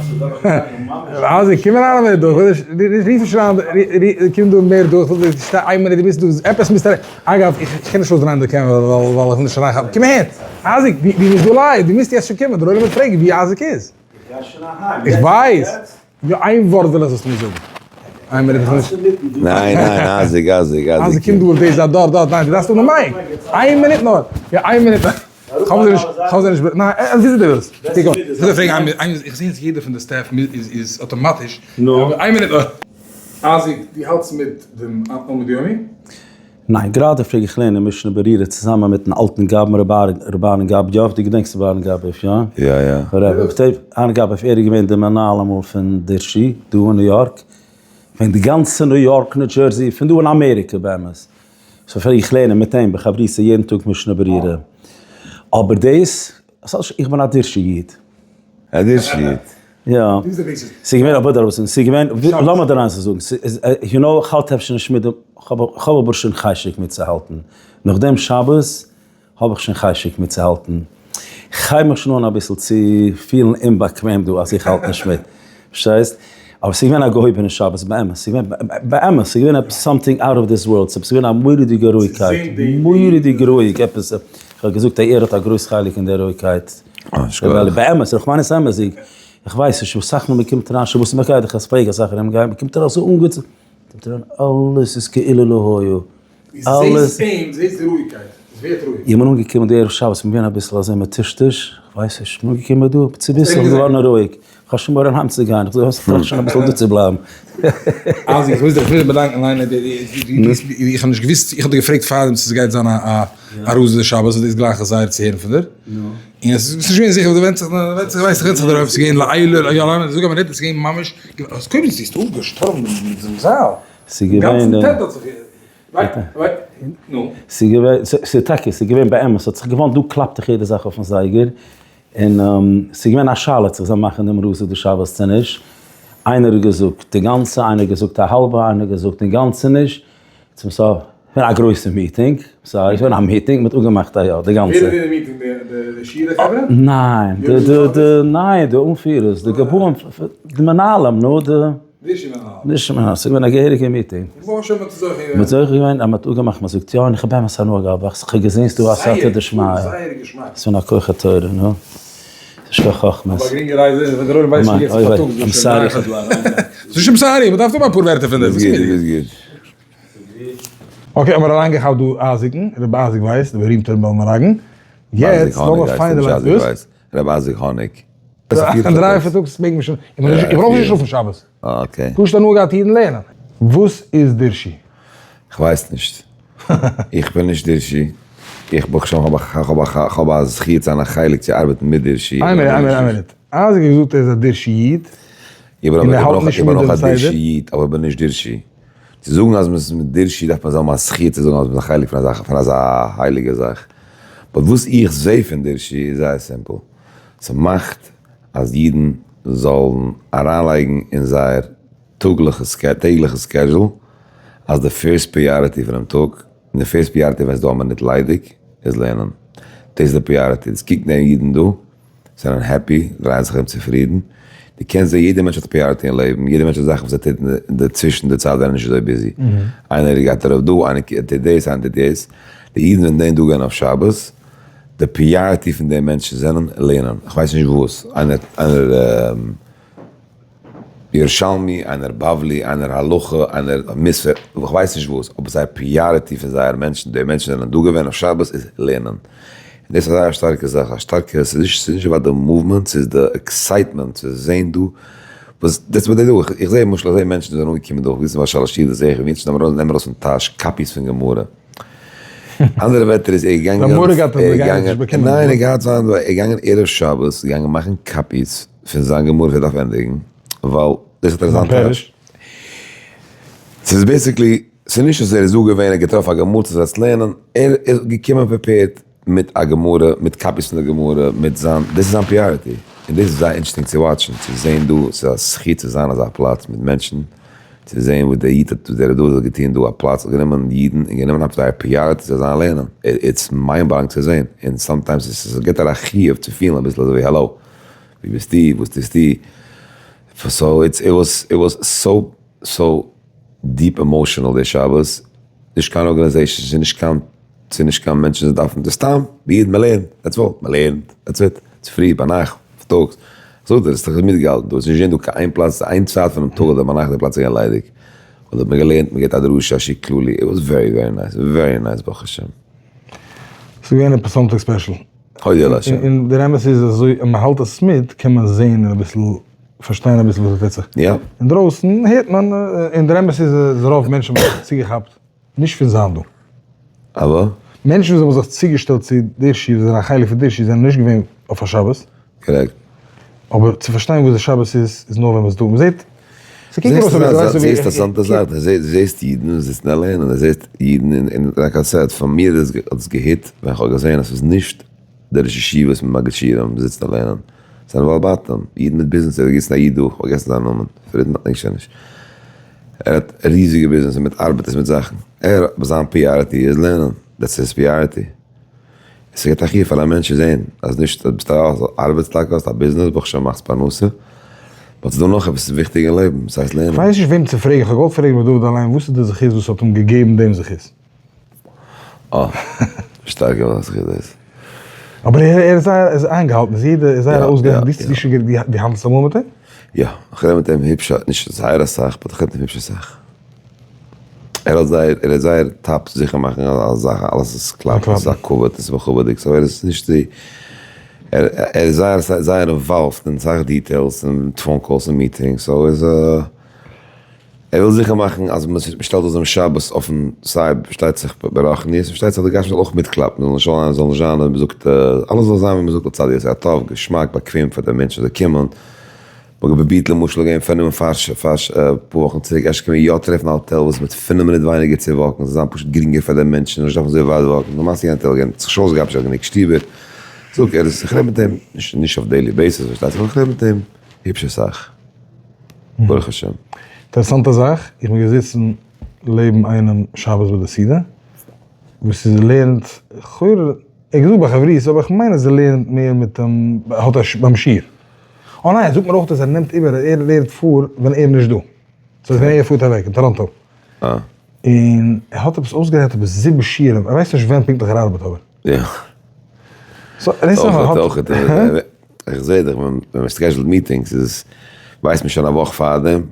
אייזיק קום אריין א מינוט דא, איך וויל נישט, רוף נישט אריין, קום דא מער דא, איך וויל נישט, איין מינוט, דו ביסט דא, עפעס מוזטו, אגב, איך קען נישט אויסדרייען די קעמערע ווייל איך וויל נישט אריינכאפן, קום אהער, אייזיק, דו ביסט דא live, דו מוזט יעצט שוין קומען, דער עולם וועט פרעגן ווי אייזיק איז. איך גיי שוין אהיים. איך ווייס! יא איין ווארט וויל איך זאלסט מיר זאגן. איין מינוט איך וויל נישט. ניין ניין אייזיק אייזיק אייזיק. אייזיק קום דא אויף די זייט דארט דארט ניין דו דארפסט האבן די mic. איין מינוט נאר. יא איין מינוט. כ'האב זיי נישט כ'האב זיי נישט ניין וויאזוי דו ווילסט. קוק אן. איך וויל פרעגן איין מינוט איך זעה אז יעדער פון די staff איז אטאמאטיש. איין מינוט נאר. אייזיק דו האלטסט מיט דעם עמוד יומי? ניין, גראדע פלעג איך לערנען משנה ברורה צוזאמען מיטן אלטן גבאי ר' אהרן גבאי, דו געדענקסט ר' אהרן גבאי, יא? יא יא. ר' אהרן גבאי, ער איז געווען דער מנהל אמאל פון דרשי דא אין ניו יארק, פון די גאנצע ניו יארק, ניו דזשערסי, פון דא אין אמעריקע באמת, so פלעג איך לערנען מיט אים בחברותא יעדן טאג משנה ברורה, אבער דאס, איך בין א דרשי איד. א דרשי איד. יא. ס'איז געווען אבער דער ס'איז געווען, לאמיר דיר איינס זאגן, יו נאו, כ'האלט אפשר נישט מיט דעם, כ'האב אבער שוין חשק מיטצוהאלטן. נאך דעם שבת האב איך שוין חשק מיטצוהאלטן. כ'הייב מיך שוין אן אביסל צו פילן אומבאקוועם דא אז איך האלט נישט מיט. פארשטייסט? אבער ס'איז געווען א געהויבענע שבת, באמת. ס'איז געווען, באמת, ס'איז געווען עפעס something out of this world. ס'איז געווען א מורא'דיגע רואיגקייט. מורא'דיג רואיג. עפעס, כ'האב געזאגט אז ער האט א גרויס חלק אין דער רואיגקייט. ווייל באמת, איך מיין עס אמת'דיג, איך ווייס נישט, אסאך מאל מען קומט אריין שבת און מ'גייט, איך פרעג אסאך ארום גיין, מען קומט אריין אזוי אנגעצויגן, קומט אריין אלעס איז כאילו לא היה, אלעס. זעסט אים, זעסט די רואיגקייט, עס ווערט רואיג. איך בין אנגעקומען די ערב שבת, כ'בין געווען אביסל אזוי מטושטש, איך ווייס נישט, כ'בין אנגעקומען דא, צוביסלעך געווארן רואיג, כ'האב שוין מורא אהיים צו גיין, איך זאג, איך טראכט שוין אביסל דא צו בלייבן. אייזיק, איך מוז דיך ווידער באדאנקען, ליינער, איך האב נישט געוואוסט, איך האב דיר געפרעגט פארדעם צו ס'גייט זיין א רזא דשבת, דאס גלייך איך זייער צו הערן פון דיר. און עס איז נישט געווען זיכער, ווענדט זיך, ווענדט זיך, ווייס איך, ווענדט זיך דערויף, ס'איז געווען לעילוי, יא לאמיר זאגן א מינוט, עס איז געווען ממש, אז קודם ביסטו אפגעשטארבן מיט דעם זאל, ס'איז געווען, גאנצן tent האט זיך, ווייט, ווייט, נו. ס'איז געווען, ס'איז טאקע, ס'איז געווען באמת, ס'האט זיך געוואנדן, דא קלאפט דאך יעדע זאך אויפן זייגער, און ס'איז געווען א שאלה צו כ'זאל מאכן דעם רזא דשבת צו נישט, איינער האט געזאגט די גאנצע, איינער האט געזאגט א האלבע, איינער האט געזאגט אינגאנצן נישט, צום סוף, געווען א גרויסע meeting, sorry, ס'געווען א meeting, מ'האט אפגעמאכט א יא, די גאנצע. ווער איז אין די meeting, די שירה חברה? ניין, די די די, ניין, די אנפירערס, די גבאים, די מנהלים, נו, די. נישט די מנהלים. נישט די מנהלים, ס'איז געווען א געהעריגע meeting. ברוך השם מ'האט זוכה געווען. מ'האט זוכה געווען אז מ'האט אפגעמאכט, מ'זאגט יא, און איך האב באמת הנאה געהאט, ווייל כ'האב געזען ס'דא א סייעתא דשמיא. זייער געשמאק. ס'איז פון א כח התורה, נו. ס'נישט קיין חכמות. אבער א גרינגע רייזע, ווען דער עולם ווייסט שוין יעצט פארטאגס. I'm sorry. ס'איז נישט I'm sorry, מ'דארף האבן אפאר ווערטער פון דיר. ביסט גוט, ביסט גוט. okay, האבן מיר אריינגעכאפט דא אייזיק'ן, רבי אייזיק ווייס, דער בארימטער בעל מנגן. יעצט לאמיר finalize וואס? רבי אייזיק האניג. דריי פארטאגס מעג מען שוין, איך ברויך נישט שלאפן שבת. okay. פשוט הנאה געהאט אידן לערנען. וואס איז דרשי? כ'ווייס נישט. איך בין נישט דרשי. איך ברוך השם האב א זכי' צו זיין א חלק צו ארבעטן מיט דרשי. איין מינוט, איין מינוט, איין מינוט. אייזיק האט געזאגט ער איז א דרשי איד. איך בין אויך א דרשי איד, אבער איך בין נישט דרשי. צו זאגן אז מ'איז מיט דרשי דארף מען זיין א זכי' צו זאגן אז מ'איז א חלק פון אזא פון אזא הייליגע זאך. but וואס איך זע פון דרשי איז זייער simple. ס'מאכט אז אידן זאלן אריינלייגן אין זייער טאגליכע טעגליכע schedule אז די first priority פונעם טאג, און די first priority ווען ס'איז דא א מינוט ליידיג, איז לערנען. דאס איז די priority. דאס קוקן די אידן דא. זענען happy, דרייען זיך ארום צופרידן, דו קענסט זען יעדער מענטש האט א priority אין לעבן, יעדער מענטש האט זאכן וואס ער טוט אינדערצווישן די צייט ווען ער איז נישט אזוי busy, איינער גייט ארויף דא, איינער טוט דאס, איינער טוט דאס, די אידן זענען דען דא געווען אויף שבת, די priority פון די מענטשן זענען לערנען, איך ווייס נישט וואס, איינער איינער ירושלמי, איינער בבלי, איינער הלכה, איינער מוסר, איך ווייס נישט וואס, אבער זייער priority פון זייער מענטשן, די מענטשן זענען דא געווען אויף שבת איז לערנען. און דאס איז א זייער שטארקע זאך, א שטארקע, ס'איז נישט ס'איז נישט about די movement, ס'איז די excitement צו זען דא, וואס דאס וואס די דא, איך זע למשל איך זע מענטשן וואס זענען אנגעקומען דא, איך ווייס ביי שלש סעודות זע איך ווי מענטשן נעמען ארויס פון טאש copies פון גמרא. אנדערע ווערטער איז ער געגאנגען, גמרא געהאט ער געגאנגען, ניין ער געהאט זיין, ער געגאנגען ערב שבת, געגאנגען מאכן copies פון זיין גמרא וואס ער דארף ענדיגן, ווייל דאס האט ער אין זיין טאש. ס'איז basically, ס'איז נישט אז ער איז דא געווען, ער האט געטראפן א גמרא צו זיך לערנען, ער איז געקומען prepared מיט א גמרא, מיט copies פון די גמרא, מיט זיין, דאס איז זיין priority, און דאס איז זייער interesting צו watch ן, צו זען דא, ס'איז א זכי' צו זיין אזא פלאץ מיט מענטשן, צו זען וואס דער איד האט, וואס דער ר' דוד האט געטון דא, א פלאץ האט גענומען אידן און גענומען אויף זייער priority צו זיין לערנען, it's mind blowing צו זען, און sometimes עס גיבט דיר א חיוב צו פילן אביסל אזוי ווי האלא, ווי ביסטו, וואס טוסטו, so it's it was it was so so deep emotional די שבת, נישט קיין organization, ס'איז נישט קיין ס'איז נישט קיין מענטשן וואס דארפן, ס'איז סתם ווי אידן מ'לערנט, that's all, מ'לערנט, that's it, צופרי, ביינאכט, פארטאגס, כ'זאג דיר, האסט דיך מיטגעהאלטן דא, ס'איז נישט געווען דא קיין איין פלאץ, איין צייט פונעם טאג אדער ביינאכט די פלאץ איז געווען ליידיג, אדער האט מען געלערנט, מ'געבט א דרשה, א שיעור כללי, it was very very nice, very nice ברוך השם. ס'איז געווען עפעס something special. הודיע להשם. און דער אמת איז אזוי אז מ'האלט עס מיט קען מען זעהן און אביסל פארשטיין אביסל וואס עס טוט זיך. יא. אינדרויסן הערט מען, און דער אמת איז אז רוב מענטשן האבן זיך צוגעכאפט נישט פון זיין דא. אבער? מענטשן וואס האבן זיך צוגעשטעלט צו די שיעור, זענען א חלק פון די שיעור, זענען נישט געווען אויף א שבת. correct. אבער צו פארשטיין וואס די שבת איז, איז נאר ווען מ'איז דא. מ'זעט, ס'קוקט אויס אביסל, ווייסט זעסט אינטערעסאנטע זאך, דו זעסט אידן וואס זיצן אליין, און דו זעסט אידן אין like I said, פאר מיר האט עס גע hit ווען כ'האב געזען אז ס'איז נישט די ראש ישיבות מיט מגיד שיעורים זיצן און לערנען, ס'זענען בעלי בתים, אידן מיט ביזנעסער, געזעצן א איד דא, כ'האב פארגעסן זיין נאמען, פרידמאן, איך שוין נישט, ער האט ריזיגע ביזנעסער מיט ארבעטערס מיט זאכן, ער, זיין priority איז לערנען, that's his priority. עס געבט א חיוב פאר א מענטש צו זען אז נישט אז ביסט א ארבעטסט טאקע האסט א ביזנעס ברוך השם מאכסט פרנסה, but ס'איז דא נאך עפעס וויכטיג אין לעבן ס'הייסט לערנען. כ'ווייס נישט וועם צו פרעגן, כ'האב געוואלט פרעגן ר' דוד אליין וואס איז די זכות וואס האט אים געגעבן דעם זכות? אה, שטארקע זכות דאס. אבער ער איז זייער איז איינגעהאלטן, איז יעדער איז זייער אויסגערעכנט, דו האנדלסט אמאל מיט אים? יא, כ'רעד מיט אים היפש, נישט זייער אסאך, but כ'רעד מיט אים היפש אסאך. ער האט זייער, ער איז זייער top זיכער מאכן אז אלע זאכן, אלעס איז קלאפט, עס איז א כבוד, עס איז מכובד'יג, so ער איז נישט די, ער איז זייער זייער involved אין אסאך details און phone calls און meetings, so איז ער וויל זיכער מאכן אז מען שטעלט אויס דעם שבת אויפן סיי פארשטייט זיך ברוחניות, פארשטייט זיך די גשמיות זאל אויך מיטקלאפן, זאל נישט זיין, זאל נישט זיין אז מען זאגט, אלעס זאל זיין ווי מען זאגט לצד יעשה הטוב, געשמאק, באקוועם פאר די מענטשן וואס זיי קומען. מ'האט געפרובירט למשל געווען פארנומען פאר פאר אפאר וואכן צוריק אפשר קען מען יא טרעפן א האטעל וואס איז מיט פינף מינוט ווייניגער צו walk ן זאל זיין פשוט גרינגער פאר די מענטשן נישט דארפן אזוי ווייט walk ן למעשה יענע האטעל געווען זיך שוין אויסגעהאט נישט גענוג שטיבער זאג ער איז איך רעד מיט אים נישט נישט אויף daily basis פארשטייט זיך אבער איך רעד מיט אים היפש אסאך ברוך השם. אינטערעסאנטע זאך, איך בין געזיצן לעבן איינעם שבת ביי די סעודה, וואס איז לערנט לכאורה, ער האט געזאגט ביי חברותא אבער איך מיין אז ער לערנט מער מיט אים, האט א ביים שיעור. אה ניין, ער זאגט מיר אויך אז ער נעמט איבער, ער לערנט פאר ווען ער איז נישט דא. ס'הייסט ווען ער פארט אוועק אין טאראנטא. און ער האט עפעס אויסגערעכנט עפעס זיבן שיעורים, ער ווייסט נישט ווען פונקטליך ער ארבעט אבער. יא. so, ער איז אויך אויך איך זעה דיך ווען מען schedule ט meetings איז ווייסט מען שוין א וואך פארדעם,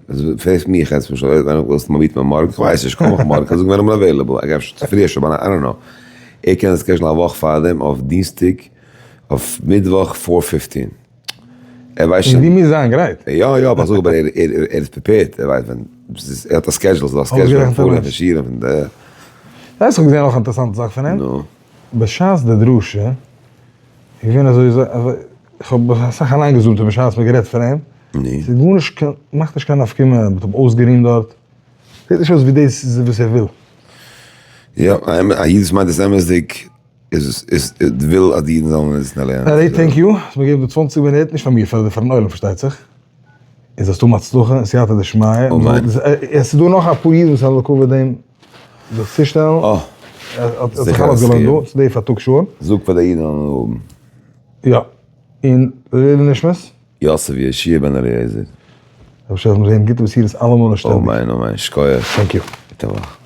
פרעגסט מיך יעצט למשל ווען ווילסטו מיר meet ן מארגן, איך ווייס נישט, קום איך מארגן, כ'זאג ווען I'm available, אגב צופרי אפשר ביינאכט, I don't know, ער קען schedule ן א וואך פארדעם אויף דינסטאג אויף מיטוואך four fifteen. ער ווייסט און שוין. דו מוזט זיין גרייט. יא יא אבער איך זאג אבער ער ער איז prepared ער ווייסט ווען ער האט א schedule ס'איז דא א schedule פון פארן פון שיעורים פון די. ווייסט איך האב געזען נאך א אינטערעסאנטע זאך פון אים. נו. בשעת די דרשה איז געווען אזוי איך האב אסאך אליין געזאגט בשעת מ'האט גערעדט פון אים. נו. ס'איז גארנישט קיין מאכט נישט קיין נפקא מינה מ'האט אים אויסגערימט דארט. זעט נישט אויס ווי דאס איז וואס ער וויל. יא א איד וואס מיינט עס אמת'דיג איז איז וויל אז די אידן זאלן עס לערנען. ארי thank you, האסט מיר געגעבן די צוואנציג מינוט, נישט פאר מיר, פאר פארן עולם פארשטייט זיך. און זאלסט האבן הצלחה און סייעתא דשמיא. אמן. עס איז דא נאך אפאר אידן וואס האבן לכבוד דעם זיך צושטעלן. אה. האט זיך אלעס געלוינט דא, ס'איז די פארטאגס שעה. זאג פאר די אידן זאלן האבן. יא. און לעילוי נשמת? יוסף יהושע בן אליעזר. רבי שלום זעהן גוטע בשורות אלעמאל און שטענדיג. אמן אמן, שכוח. Thank you. גוטע וואך.